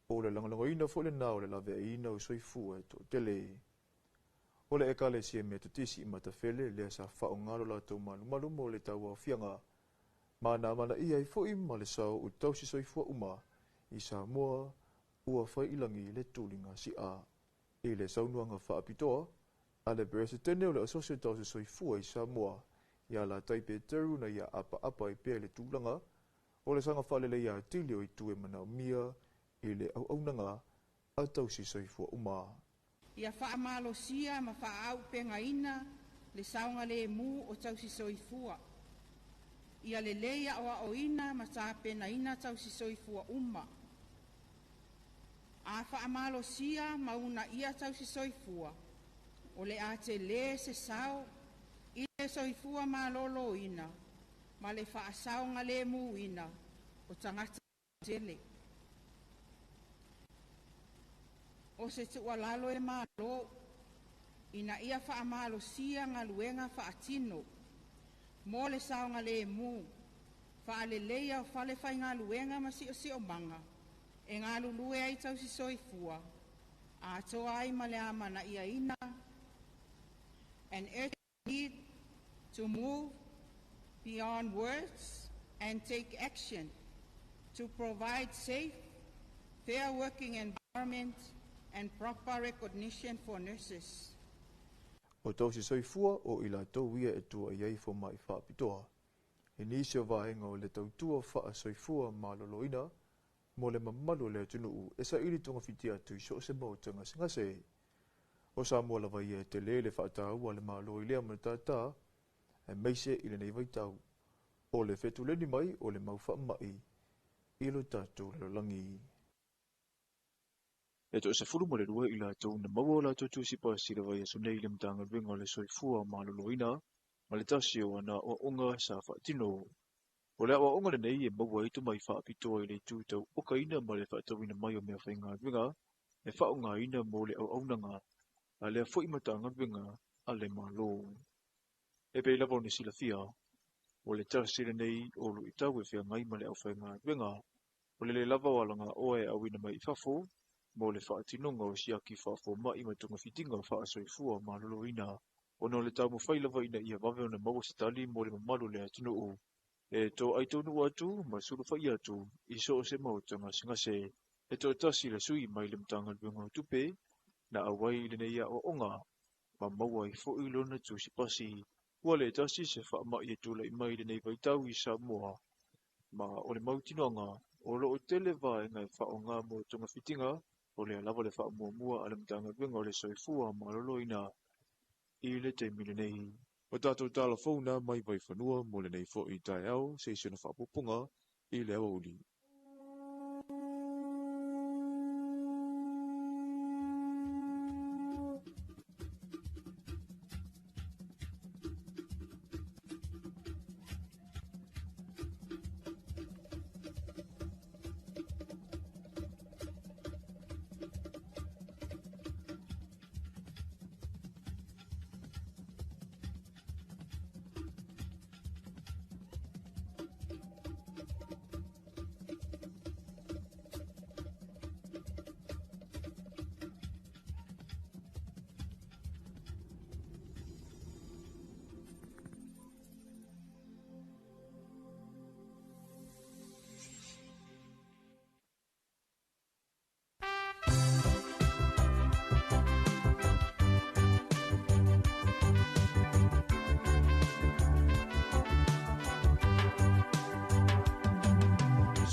o le lagolagoina foi lenā o le laveaiina o soifua e toatele. O le Ekalesia Metotisi i Matafele lea sa faaaoga lo latou malumalu mo le tauaofiaga, ma na amanaia ai foi ma le sao o tausi soifua uma i Samoa ua fai i lagi le tuliga si'a. I le saunoaga faapitoa a le Peresetene o le Asosi o Tausi Soifua i Samoa, ia Latai Peteru na ia apaapa ai pea i le tulaga o le saga faaleleia atili o itu e manaomia i le auaunaga a tausi soifua uma. Ia faamalosia ma faaaupegaina le saogalemu o tausi soifua. Ia lelei aoaoina ma tapenaina tausi soifua uma. A faamalosia ma uunaia tausi soifua, o le a telē se sao i le soifua malōlōina ma le faasaogalēmūina o tagata tele. O se tuualalo e Malo ina ia faamalosia galuega faatino mo le saogalēmū, faaleleia o fale faigaluega ma siosiomaga e galulue ai tausi soifua, atoa ai ma le amanaiaina an urgent need to move beyond words and take action to provide safe, fair working environment and proper recognition for nurses. O tausi soifua o i latou ia e tuuaia ai fomai faapitoa i nisi o vaega o le tautua faasoifua malōlōina mo le mamalu o le atunuu e saili togafiti atu i so o se maota gasegase. O Samoa lava ia e telē le faataua a le Malo i lea matata, aemaise i lenei vaitau o le fetuleni mai o le mau faamai i lo tatou lalolagi. E 12 i latou na maua o latou tusi pasi i le vaiaso nei i le Matagaluega o le Soifua Maloloina ma le tasi o ana aoaoga sa faatino. O le aoaoga lenei e maua ai tomai faapitoa i le itu tau okaina ma le faatauina mai o mea faigaluega e faaaogaina mo le auaunaga a lea foi Matagaluega a le Malo. E pei lava ona silafia, o le tasi lenei o luitau e feagai ma le aufaigaluega, o le lē lava o alagaoa e auina mai i fafo mo le faatinoga o siaki faafomai ma togafitiga faasoifua malōlōina, ona o le taumafai lava ina ia vave ona maua se tali mo le mamalu o le atunuu e toai taunuu atu ma sulufai atu i so o se maota gasegase. E toatasi le sui mai le Matagaluega o Tupe na auai i lenei aoaoga ma maua ai foi lona tusi pasi. Ua le tasi se faamai e tulai mai i lenei vaitau i Samoa, ma o le mautinoaga o loo tele vaega e faaaoga mo togafitiga, o lea lava le faamuamua a le Matagaluega o le Soifua Maloloina i le taimi lenei. O tatou tala fou na mai Vaifanua mo lenei foi taeao se i sina faapupuga i le aoauli.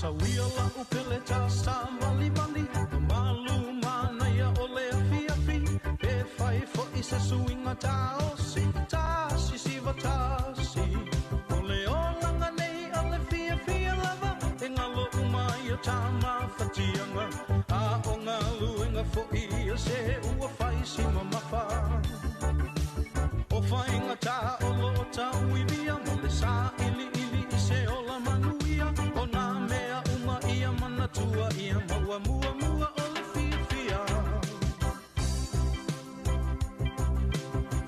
Sauia la upele ta sa mali mali, malu manaia o le afiafi, e fai fo'i se suiga ta o si ta sisiva tasi. O le olaga nei o le fiafia lava, e galo uma ia tamafatiaga, a o galuega fo'i ia se ua fai si mamafa. O faigatā o loo tauivia ma le sailiili i se ola manuia, o nā mea uma ia manatua ia maua muamua o le fiafia.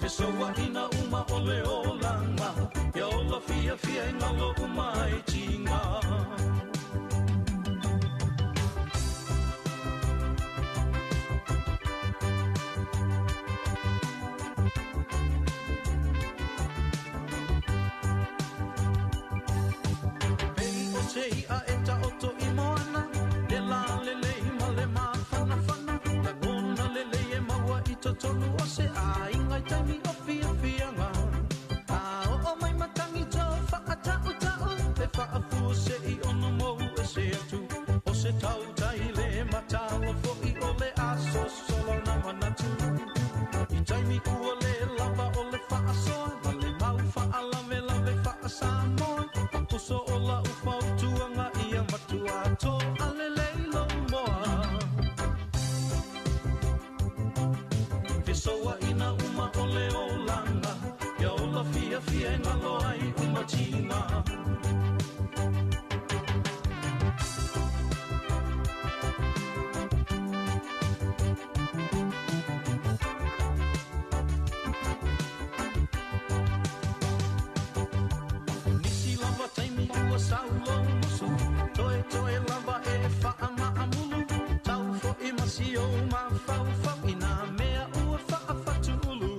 Fesouaʻina uma o le olaga, ia ola fiafia. fiafia e ngalo uma ai tiga. Pei o se ia e taoto i moana, le la lelei ma le mafanafana, lagona lelei e maua i totonu o se aiga i taimi o fiafiaga. A oo mai matangi tō whaatau-tau, e whaafua se i ono mou e se atu. O se tautai le matala fo'i o le aso solo na manatu. I taimi ua le lava o le whaasoa, ma le mau whaalave-lave whaasamoa. Papuso o la ufautuanga ia matua tō alelei lo moa. Fesoa ina uma o le olanga, ia ola fiafia e ngalo ai uma tiga. Nisi lava taimi ua saulo musu, toe toe lava e whaamaamulu, tau fo'i masi o mafaufau i nā mea ua whaafatuulu.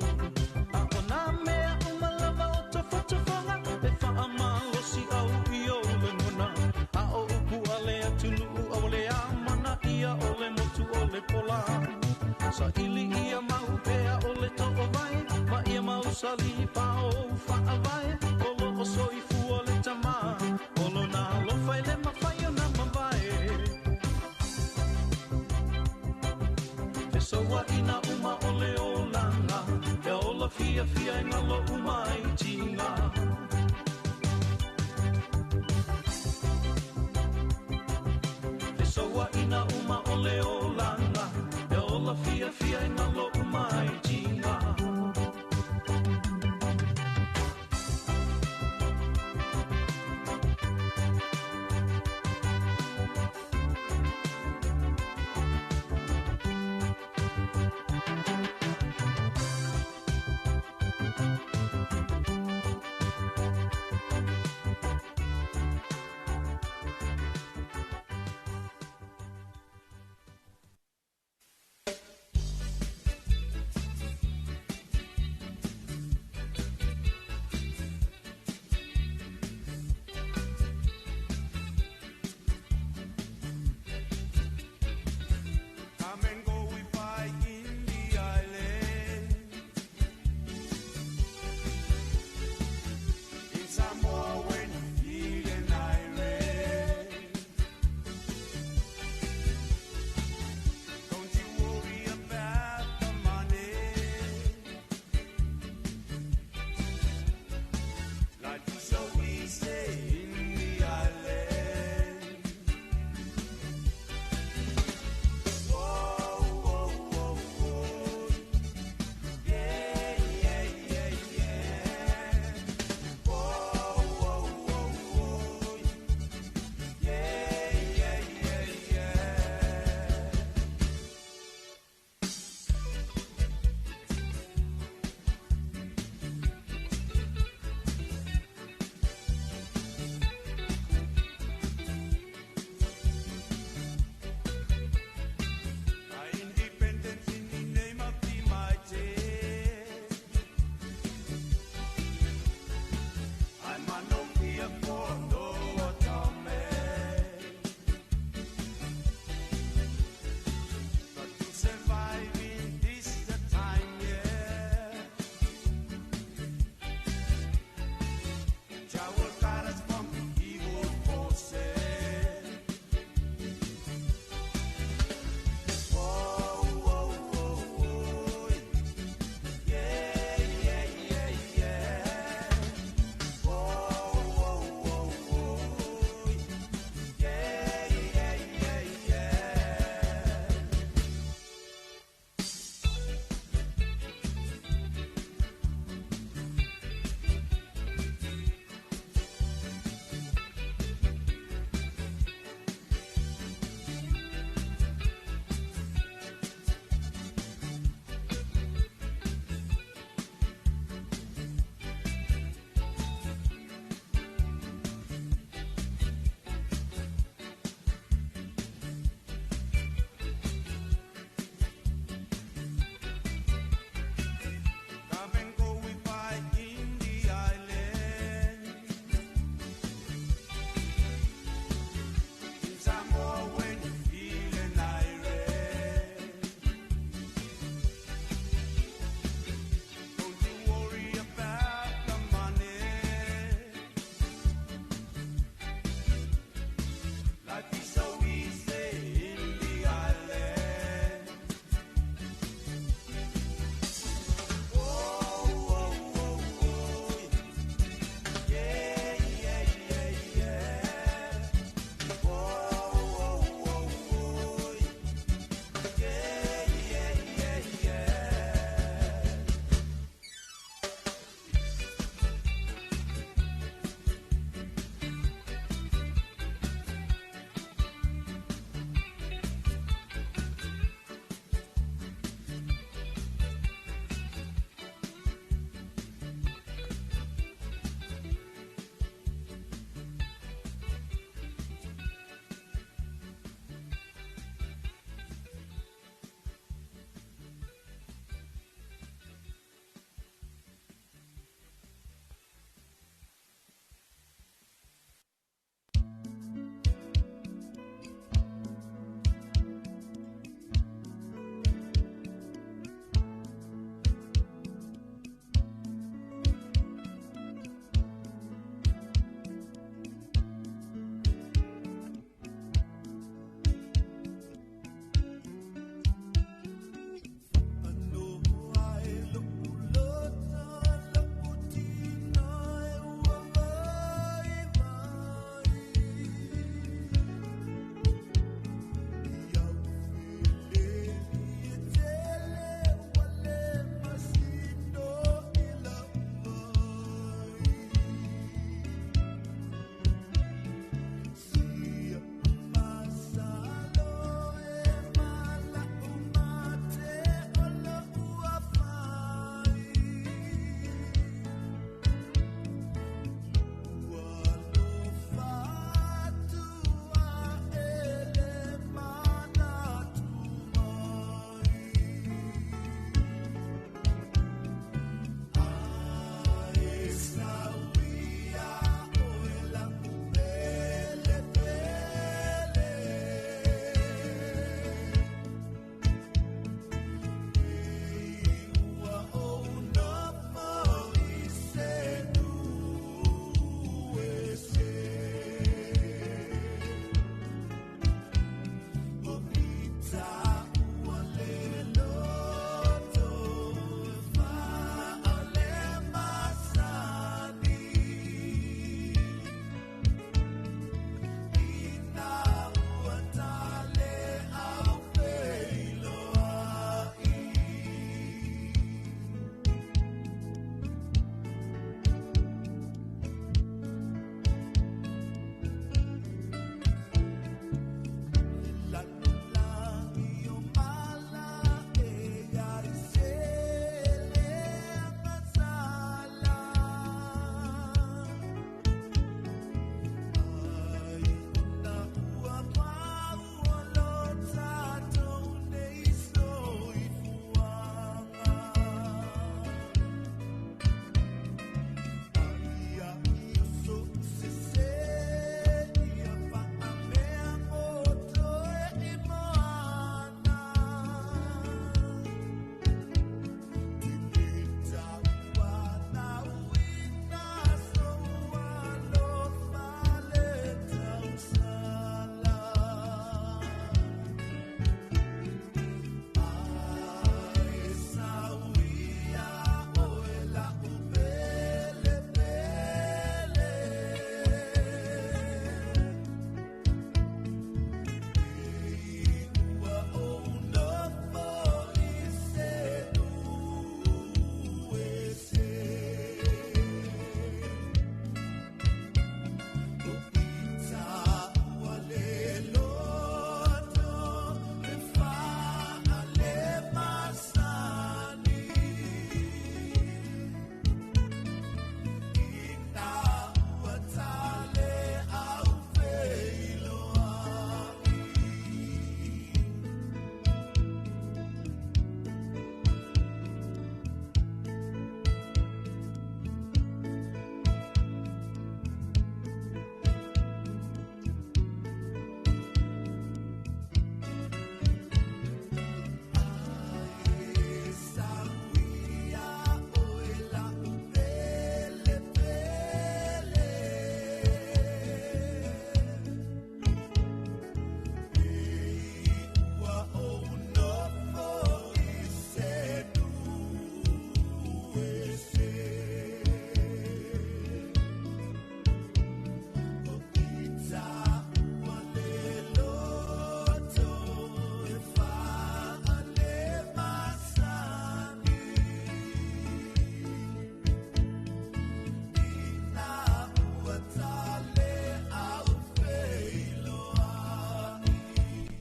A o nā mea uma lava o tofotofoga, e whaamalosi au i o le ngona. A o upu a le atunuu au le amana ia o le motu o le pola. Sa ili ia mau pea o le to'o vai, ma ia mau sali pa o whaavae. Olo o soifua le tamā, olo nā alofa i le mawhai o nā mavae. Fesoa ina uma o le olanga, e ola fiafia e ngalo uma i tiga. Fesoa ina uma o le olanga, e ola fiafia e ngalo uma i tiga.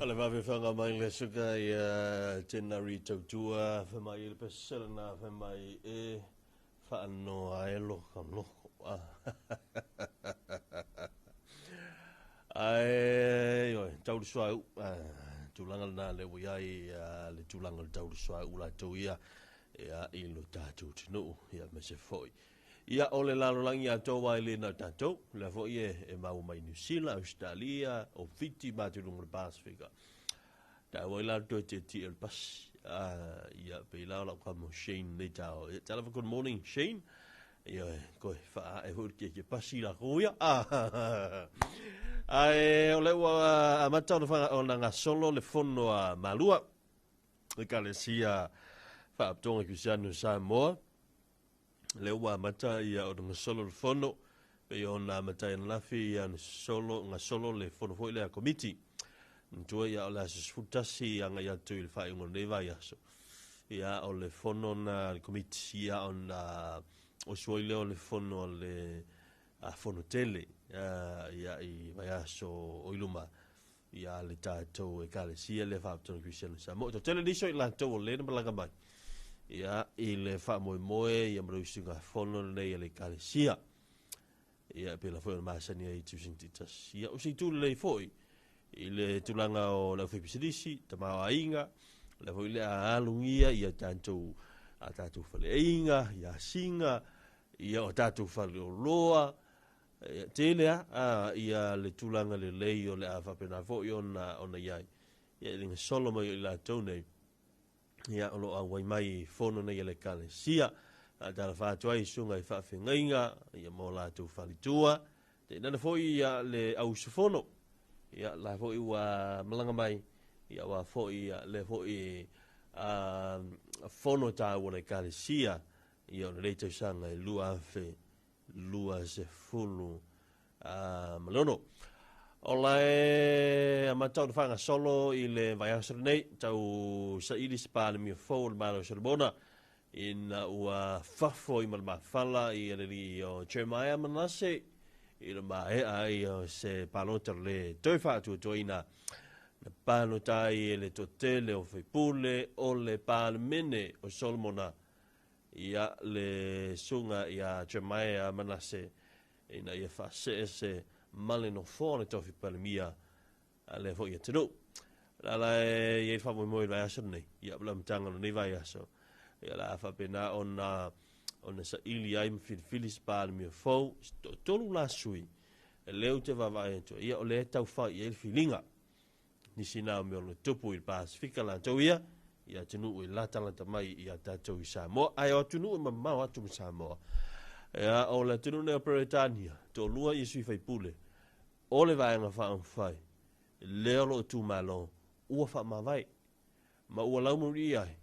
Ale vave whanga mai le suka i tēnā ri tautua, wha mai i le pesela nā wha mai e whaanoa e loko loko. Ai, oi, tauru suau, tūlanga nā le wai le tūlanga le tauru suau la tau ia, ia i lo tātou tunu, ia me se foi. Ia o le lalolagi atoa ai le na tatou, le foi e, e maua mai New Zealand, Australia, o Fiti ma te lunga o le Pasifika. Taua ai la toe tietie o le pasi. Ah, ia, pei la o lau kamo Shane nei tao. Ia, tala good morning, Shane. Ia, koe, wha e hui ke ke pasi la ko ia. Ah, ai, o le ua amata o na o na ngasolo le fono a Malua. Ekalesia Faapotopotoga Kerisiano Samoa. Lea ua amata ia ona gasolo le fono, pei ona amata ai ananafi ia ona solo, gasolo le fono foi lea a komiti. Manatua ia o le aso 11 agai atu i le faaiuga o lenei vaiaso. Ia o le fono na a le komiti ia ona oso ai lea o le fono a le a fono tele ia i vaiaso o i luma ia le tatou Ekalesia lea Faapotopotoga Kerisiano i Samoa. Toatele nisi o i latou o le na malaga mai ia i le faamoemoe ia ma le usugafono lenei a le Ekalesia. Ia pela foi ona masani ai i tausaga taitasi. Ia o se itu lelei foi i le tulaga o le aufaipisinisi, tamaoaiga, o lea foi o le a alugia ia tatou a tatou faleaiga, ia asiga, ia o tatou faleoloa, Ia, tele a, a, ia le tulaga lelei o le a faapena foi ona, ona i ai. Ia, i le gasolo mai o i latou nei, ia, o lo o auai mai i fono nei a le Ekalesia. Faatalofa atu ai i susuga i faafeagaiga, ia, ma o latou faletua. Tainane foi ia le au usufono, ia, la foi ua malaga mai, ia, aua foi ia lea foi a, fono taua a le Ekalesia, ia, o lenei tausaga e 2000 26. O la e amata ona faagasolo i le vaiaso lenei, tau saili se Palemia fou o le Malo o Solomona, ina ua fafo i Malemafala i le alii o Jeremiah Manase i le maea ai o se palota le toe faatuatuaina na palota ai e le toatele o faipule o le Palemene o Solomona Ia le susuga ia Jeremiah Manase ina ia faaseese ma le nofoa o le tofi Palemia a lea foi atunuu. O le ala e i ai le faamoemoe i le vaiaso lenei, ia ma le amataga o lenei vaiaso, ia o le a faapena ona ona saili ai ma filifili se Palemia fou, se toatolu la sui, lea ou te vaavaai atu ai, ia o lea e tau fai i ai le filiga. Nisi na o mea o lo tupu i le Pasifika latou ia, i atunuu e latalata mai ia tatou i Samoa, ae o atunuu e mamao atu ma Samoa. Ia, o le atunuu nei o Peretania, toalua ia sui faipule o le Vaega Faaupufai, lea o lo o tumalo, ua faamavae, ma ua laumuli ai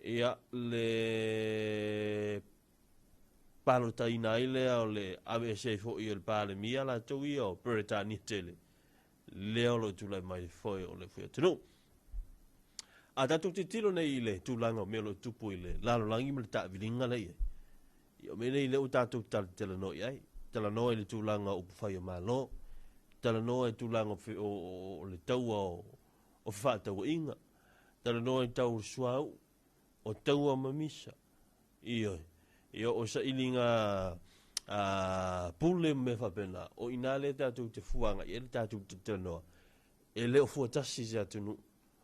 ia le palotaina ai lea o le aveese ai foi o le Palemia latou ia o Peretania tele, lea o lo o tulai mai le foe o le foi atunuu. A tatou tilotilo nei i le tulaga o mea o lo o tupu i le lalolagi ma le taaviliga lea e i ai, ia o mea nei lea ua tatou talanoa i ai, talanoa i le tulaga o upufai o Malo, talanoa i le tulaga o le taua o fefaatauaiga, talanoa i tau o le suauu, o taua ma misa, Ioe. Ia o sailiga a pule ma mea faapena, o i ina lea tatou te fua agai i ai le tatou talanoa. E le o fua tasi se atunuu,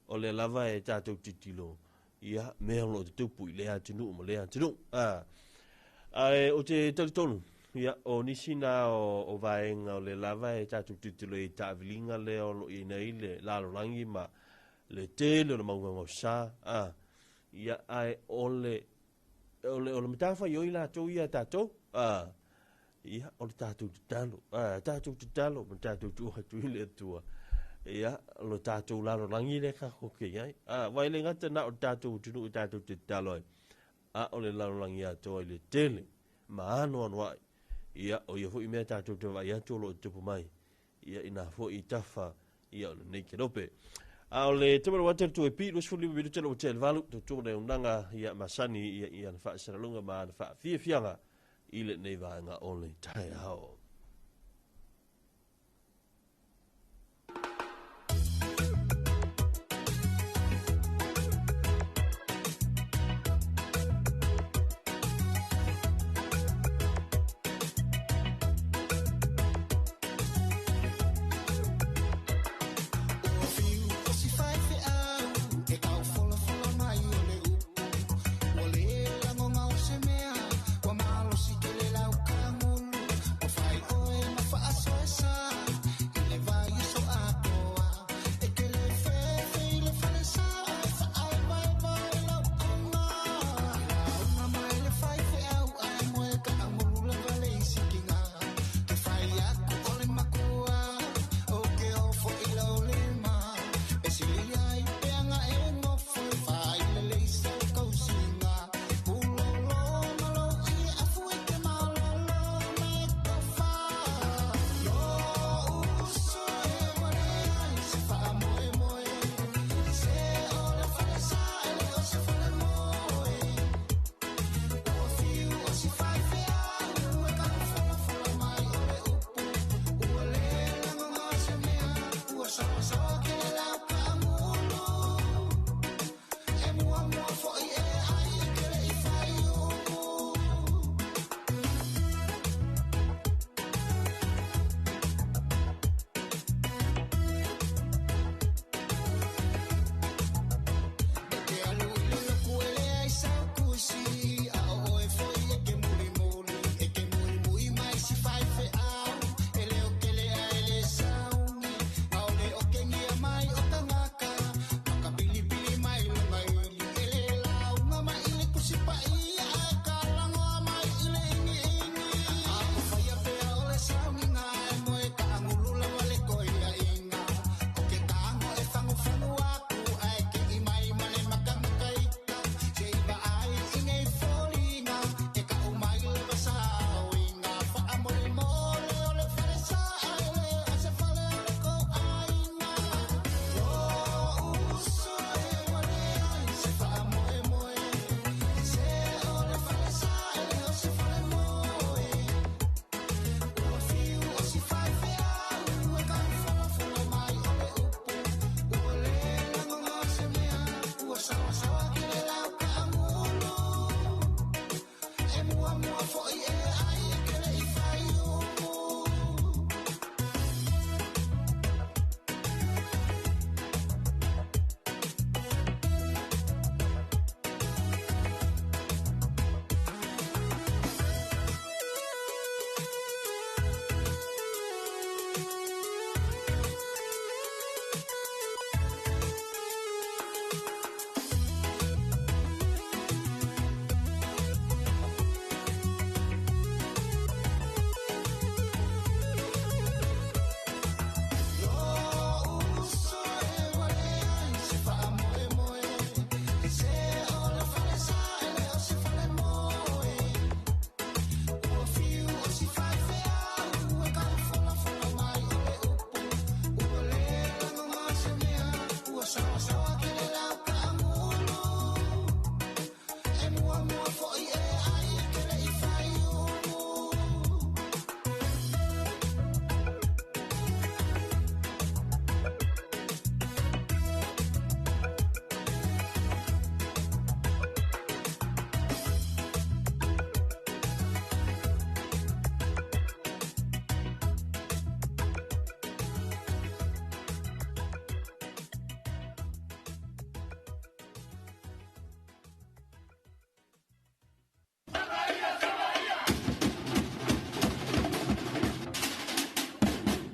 o lea lava e tatou tilotilo ia mea o lo o tutupu i lea atunuu ma lea atunuu. A, ae ou te talitonu, ia, o nisi na o vaega o lea lava e tatou tilotilo i ai i taaviliga lea o lo o i ai nei le lalolagi ma le tele o le mau gaogaosa, a, Ia, ae o le, o le, o le matafaioi latou ia a tatou, a, ia, o le tatou tatalo, a, tatou tatalo ma tatou tuu atu i le Atua, ia, lo tatou lalolagi lea tatou te i ai. A, aua e le gata na o le tatou atunuu e tatou te tatalo ai, a o le lalolagi atoa i le tele ma anoanoai. Ia, o ia foi mea tatou te vaai atu o lo o tutupu mai, ia ina foi i tafa ia o lenei kelope. A o le taimi o le ua atu e pi 25 minute le ua tea i le valu, tautua le auaunaga ia masani ia i ana faasalaluga ma ana faafiafiaga i lenei vaega o le taeao.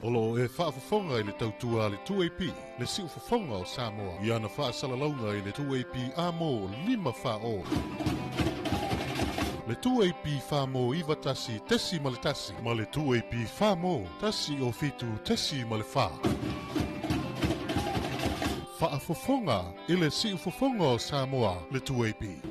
O lo o e faafofoga i le tautua a le 2AP, le siufofoga o Samoa, i ana faasalalauga i le 2AP Amo 540. Le 2AP Famo 91.1 ma le 2AP Famo 107.4. Faafofoga i le siufofoga o Samoa, le 2AP.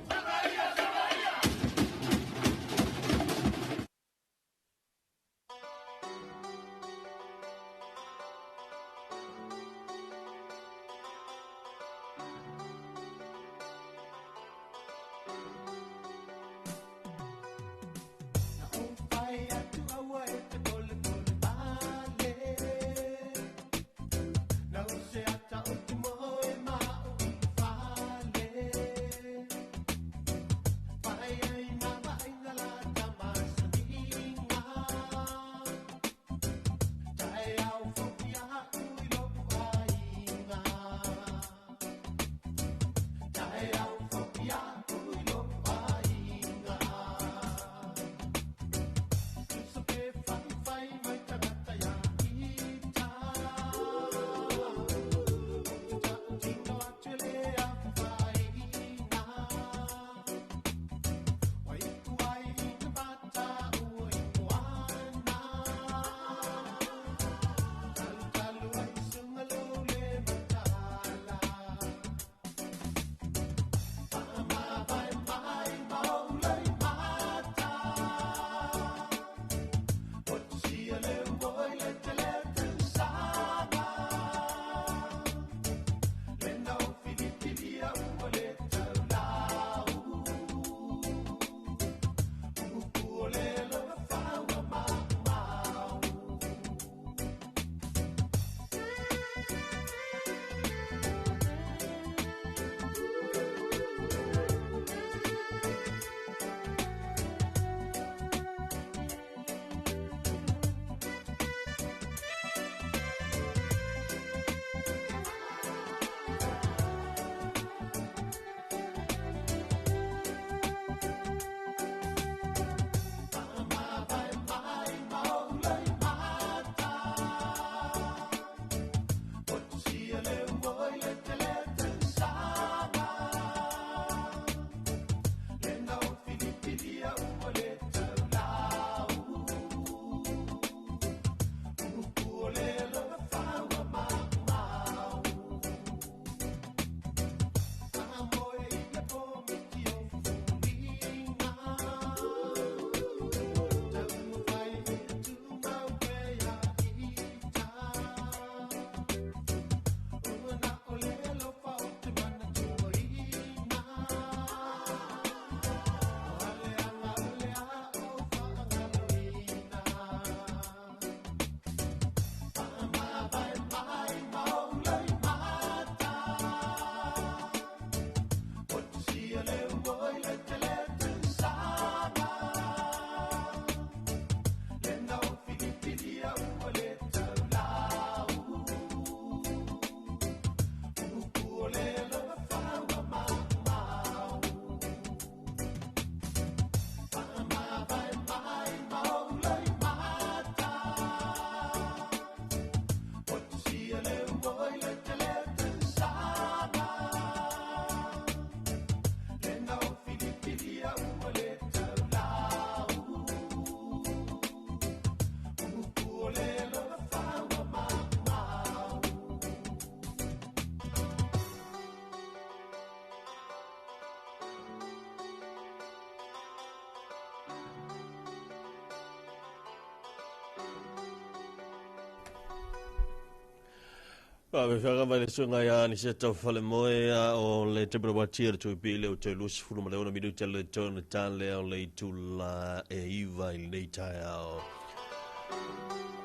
Faafefaga mai le suiga ia Aniseta Falemoe a o le tebra watia le tuipi le o te lusi fulu ma le ona minuta le tona tale o le itula e iva i lenei taeao.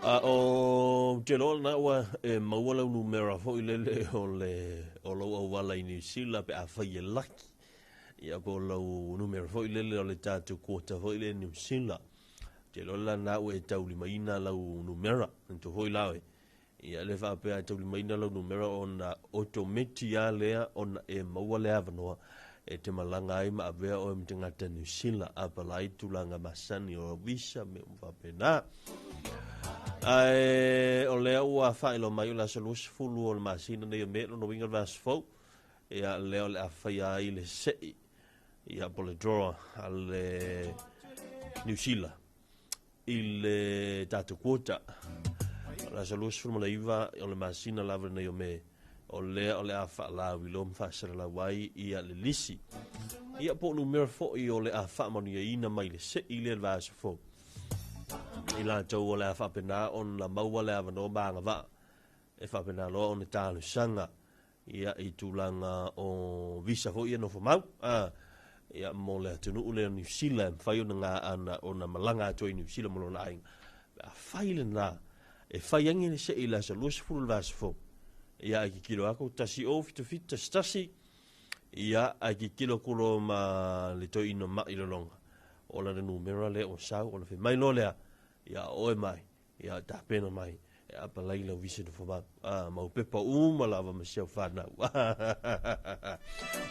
A o te loa lena ua e maua lau numera foi lele o le o lou auala i New Zealand pe afai e laki. Ia po o lau numera foi lele o le tatou quota foi le New Zealand. Te loa lena ua e taulimaina lau numera. Nto foi la oe. Ia le faapea e taulimaina lau numera ona otometi a lea ona e maua le avanoa e te malaga ai ma avea oe ma tagata New Zealand a palai tulaga masani o visa me faapena. Ae o lea ua faailoa mai o le aso 20 o le masina nei o Me, lona uiga le vaiaso fou, ia lea o le a faia ai le se'i, ia po o le draw a le Niu Sila i le tatou quota. O le aso 29 o le masina lava lenei o Me, o lea o le a faalauiloa ma faasalalau ai ia le lisi. Ia po o numera foi o le a faamanuiaina mai le se'i lea le vaiaso fou. I latou o le a faapena ona maua le avanoa ma agavaa e faapena loa ona talosaga ia i tulaga o visa foi ia nofo mau a ia mo le atunuu lea o Niu Sila e mafai ona gaana ona malaga atu ai i Niu Sila ma lona aiga. Pe a fai lena, e fai ai le se'i i le aso 20 o le vaiaso fou. Ia ae kikilo aku 1077 11 ia ae kikilo aku loa ma le toeaina ma'i lologa. O lana numera lea ua sau ona fai mai loa lea, ia oe mai, ia tapena mai e apalai lau visa nofo mau. Ah, mau pepa uma lava ma si au whanau.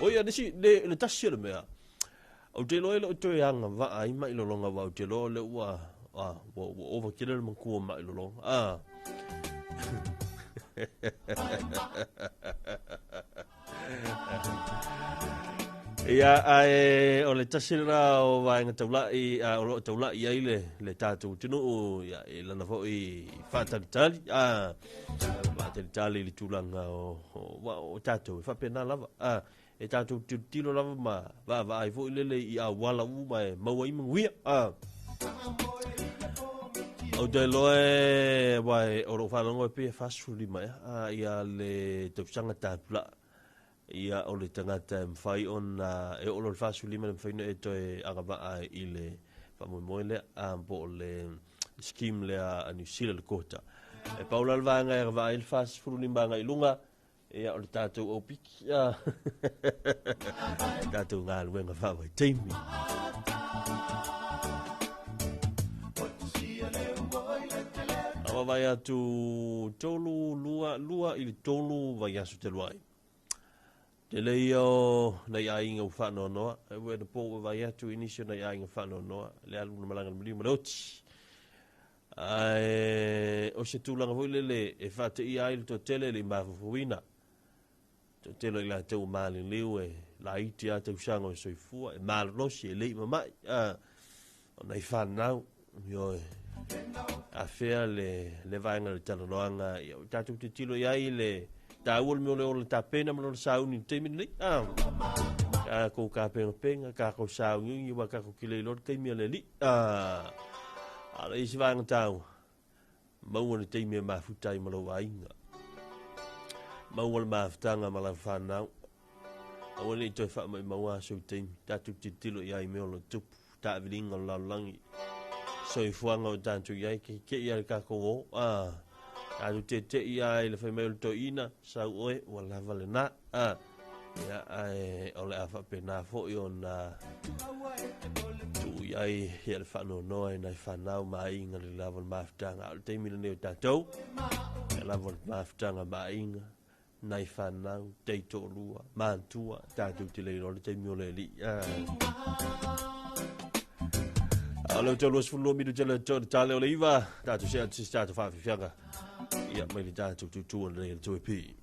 O ia, nisi, le tasi o le mea, ou te iloa e le o toe agavaa ai ma'i lologa, aua ou te iloa o lea ua, ah, ua ova tele le matua o ma'i lologa. Ah. Ia, ae o le tasi lena o vaega taulai, a, o lo o taulai ai le tatou atunuu, ia, i lana foi faatalitali, a, faatalitali i le tulaga o tatou, e faapena lava, a, e tatou tilotilo lava ma vaavaai foi lele i auala uma e maua ai manuia, a. Ou te iloa e, aua o lou faalogo e pei e 45 ea, a, ia le tausaga tapulaa. Ia o le tagata e mafai ona e oo loa i le 45 le mafai ona e toe agavaa i le faamoemoe lea, a, po o le scheme lea a New Zealand le quota. E pau la le vaega e agavaa ai le 45 agai i luga, ia o le tatou aupiki, a, tatou galuega faavaitaimi. A vaai atu 3, 2, 2 i le 3 vaiaso talu ai. Tele ia o nai aiga ua faanoanoa, e ua ena po ua vaai atu i nisi o nai aiga faanoanoa, le alu na malaga le maliu ma le oti. Ae o se tulaga foi lele e faateia ai le toatele le i mafaufauina. Toatele o i latou ua maliliu e laiti a tausaga o soifua, e malolosi, e le i mamai. O nai whanau, ioe, a fea le vaega o le talanoaga, ia, o tatou tilotilo i ai le taua le mea o le ola tapena ma lona sauni i le taimi lenei. Tatou tapenapenga, tatou sauniuni, aua tatou te le iloa le taimi a le Alii. A o le isi vaega taua, maua le taimi e mafuta ai ma lou aiga. Maua le mafutaga ma lau whanau. Aua ne i toe faamaumau aso i taimi. Tatou tilotilo i ai mea o lo tupu, taaviliga o le lalolagi, soifuaga o tatou i ai, keke'i a le tatou o. Tatou tete'i a i le fai mai o le toeaina, sau oe, ua lava lena. Ia, ae o le a faapena foi ona tuu i ai ia le faanoanoa i nai whanau ma aiga le lava o le mafutaga. A o le taimi lenei o tatou, e lava o le mafutaga ma aiga, nai whanau, teito'olua, mātua, tatou te le iloa le taimi o le Alii. A o le 32 minute le tale o le iva, tatou se atu se tatou whaafifianga. Ia, mai le tatou tutua lenei le 2AP.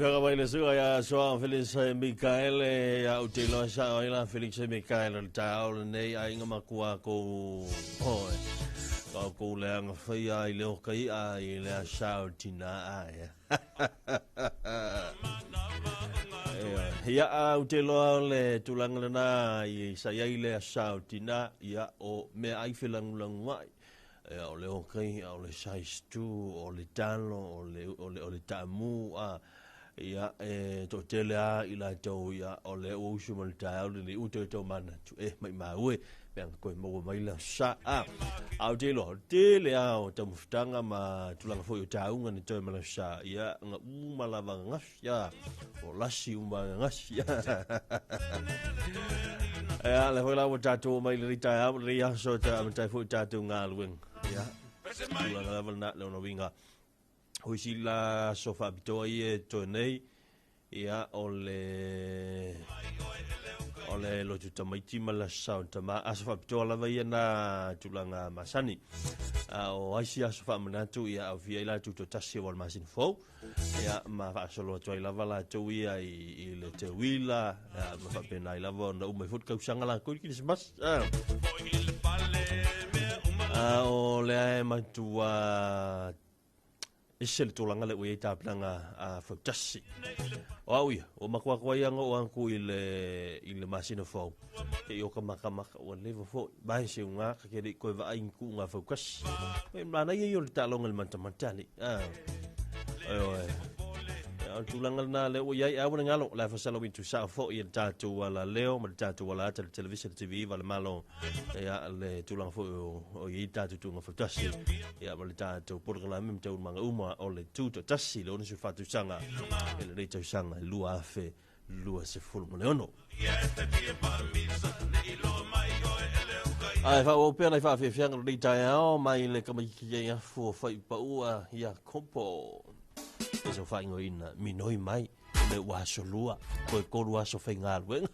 Fega mai le suga ia Joao Felix Mikael ia o te loa sa o ila Felix Mikael o le taao lenei ai nga makua kou oe. Ka kou le anga whaia i le okai a i le asa o tina ai. Ia au te loa o le tūlanga lena i sa iai le asa o tina ia o mea ai whilangulangu ai. Ia o le okai, o le size 2, o le talo, o le taamu a ia e to tele a i la tau ia o le usu ma le taao le u te tau mana tu e mai maue pe ang koe maua mai la sa a au te loa tele a o tamufutanga ma tulaga foi o taunga ni toe ma la sa ia nga uma lava ngasi ia o lasi uma ngasi ia ia le foi la o tatou mai le rita au le ia so ta ma tai foi tatou ngā luenga ia tulaga lava na le ona winga hoi si la sofa bitoa i e toe nei ia o le lotu tamaiti ma la sao tama aso faapitoa lava ia na tulaga masani o aisi aso faamanatu ia au fia i latou totasi o le masina fou ia ma faasolo atu ai lava latou ia i le teuila ma faapena ai lava ona uma ai foi le tausaga lakou i le kerisimasi o lea e matua ese le tulaga le ua iai tapenaga a fautasi. O au ia, o makuakua ia nga o aku i le masina fou. Ke i o ka makamaka ua leva foi. Mai se unga ka ke rei koe vaai ngu ngā faukasi. Me mana ia i o le talonga le mantamantani. Oe. O le tulaga lena le ua iai aua le galo. La fasalo i tu sao foi i le tatou ala leo ma le tatou ala ata le televisa le TV va le malo. Ia le tulaga foi o iai tatou tuuga fautasi. Ia ma le tatou polokalame ma taualumaga uma o le tutoatasi le 64 tausaga e lenei tausaga e 2026. Ai wha pea nei whawhiawhianga o lenei taeao mai le kamaiki ai afu o whaipaua ia kopo. E so whaingoina minoi mai le ua aso lua koe koru aso whaingaluenga.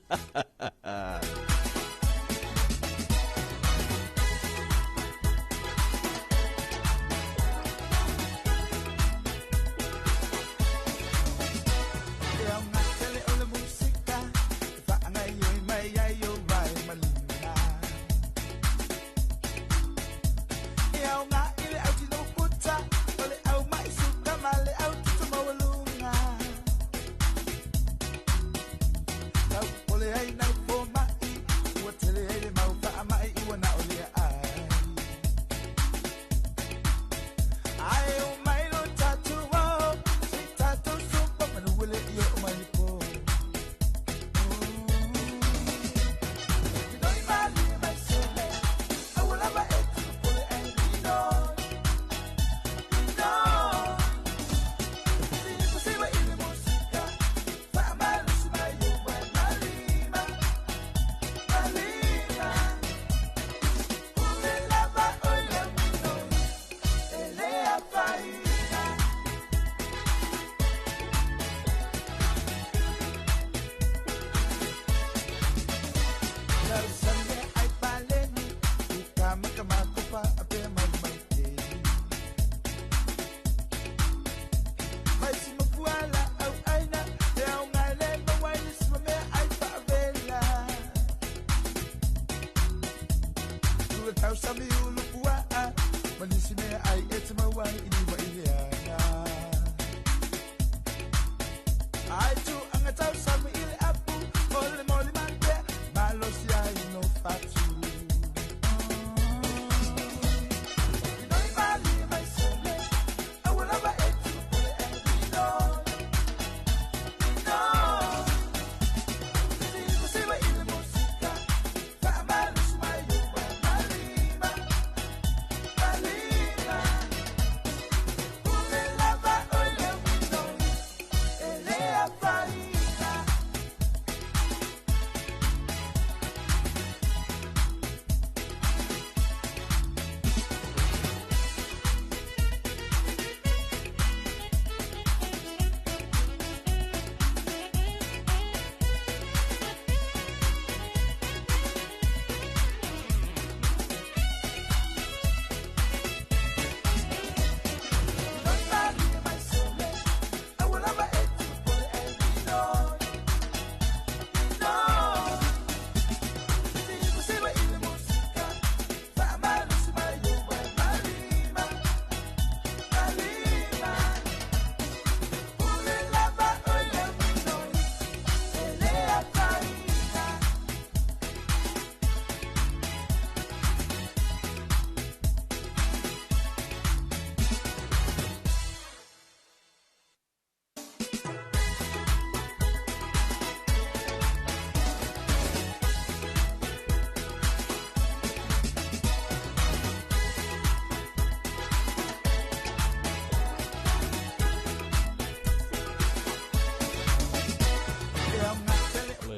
I do, I'm a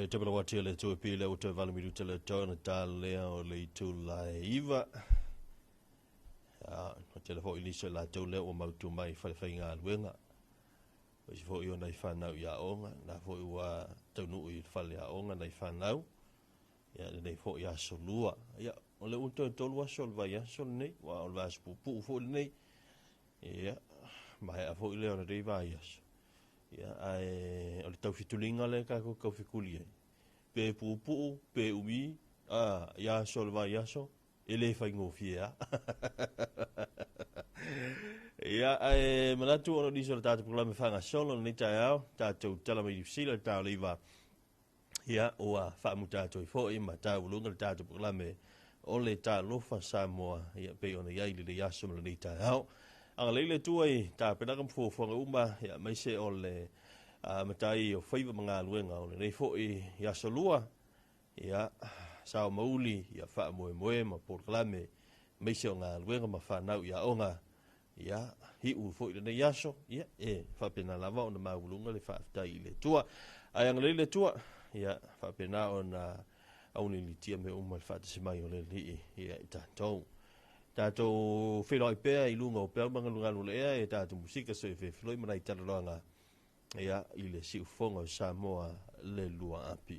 Te pala wati le tue pile o te valu minuta le tona ta lea o le itu lai iwa. Ia, o te le fo ilisa la tau lea o mautu mai whare whainga aluenga. O si fo i o nei whanau ia onga, na fo i ua taunu i whale ia onga nei whanau. Ia, le nei fo i aso lua. Ia, o le unto e tolu aso le vai aso le nei, wa o le vaso pupu fo le nei. Ia, mai a fo i lea o le rei vai aso. Ia, ae o le taufituliga lea tatou taufikuli ai, pe puupuu, pe umi, a, ia aso o le vaiaso, e le faigofie a. Ia, ae manatu ona o nisi o le tatou polokalame faagasolo lenei taeao, tatou tala mai Niu Sila i le taoleiva, ia, ua faamuta atu ai foi ma tauluga le tatou polokalame o le Talofa Samoa, ia, pei ona i ai lenei aso ma lenei taeao. Agalelei le Atua i tapenaga ma fuafuaga uma, ia, aemaise o le matai o faiva ma galuega o lenei foi i aso lua, ia, sao ma uli, ia, faamoemoe ma polokalame, aemaise o galuega ma fanau i aoga, ia, iu foi lenei aso, ia, e faapena lava ona maualuga le faafetai i le Atua. Ae agalelei le Atua, ia, faapena ona aunilitia mea uma i le faatasi mai o le Alii ia i tatou. Tatou feiloai pea i luga o peau magalugalu o le ea e tatou musika soifefiloi ma nai talanoaga ia i le siufofoga o Samoa le lua api.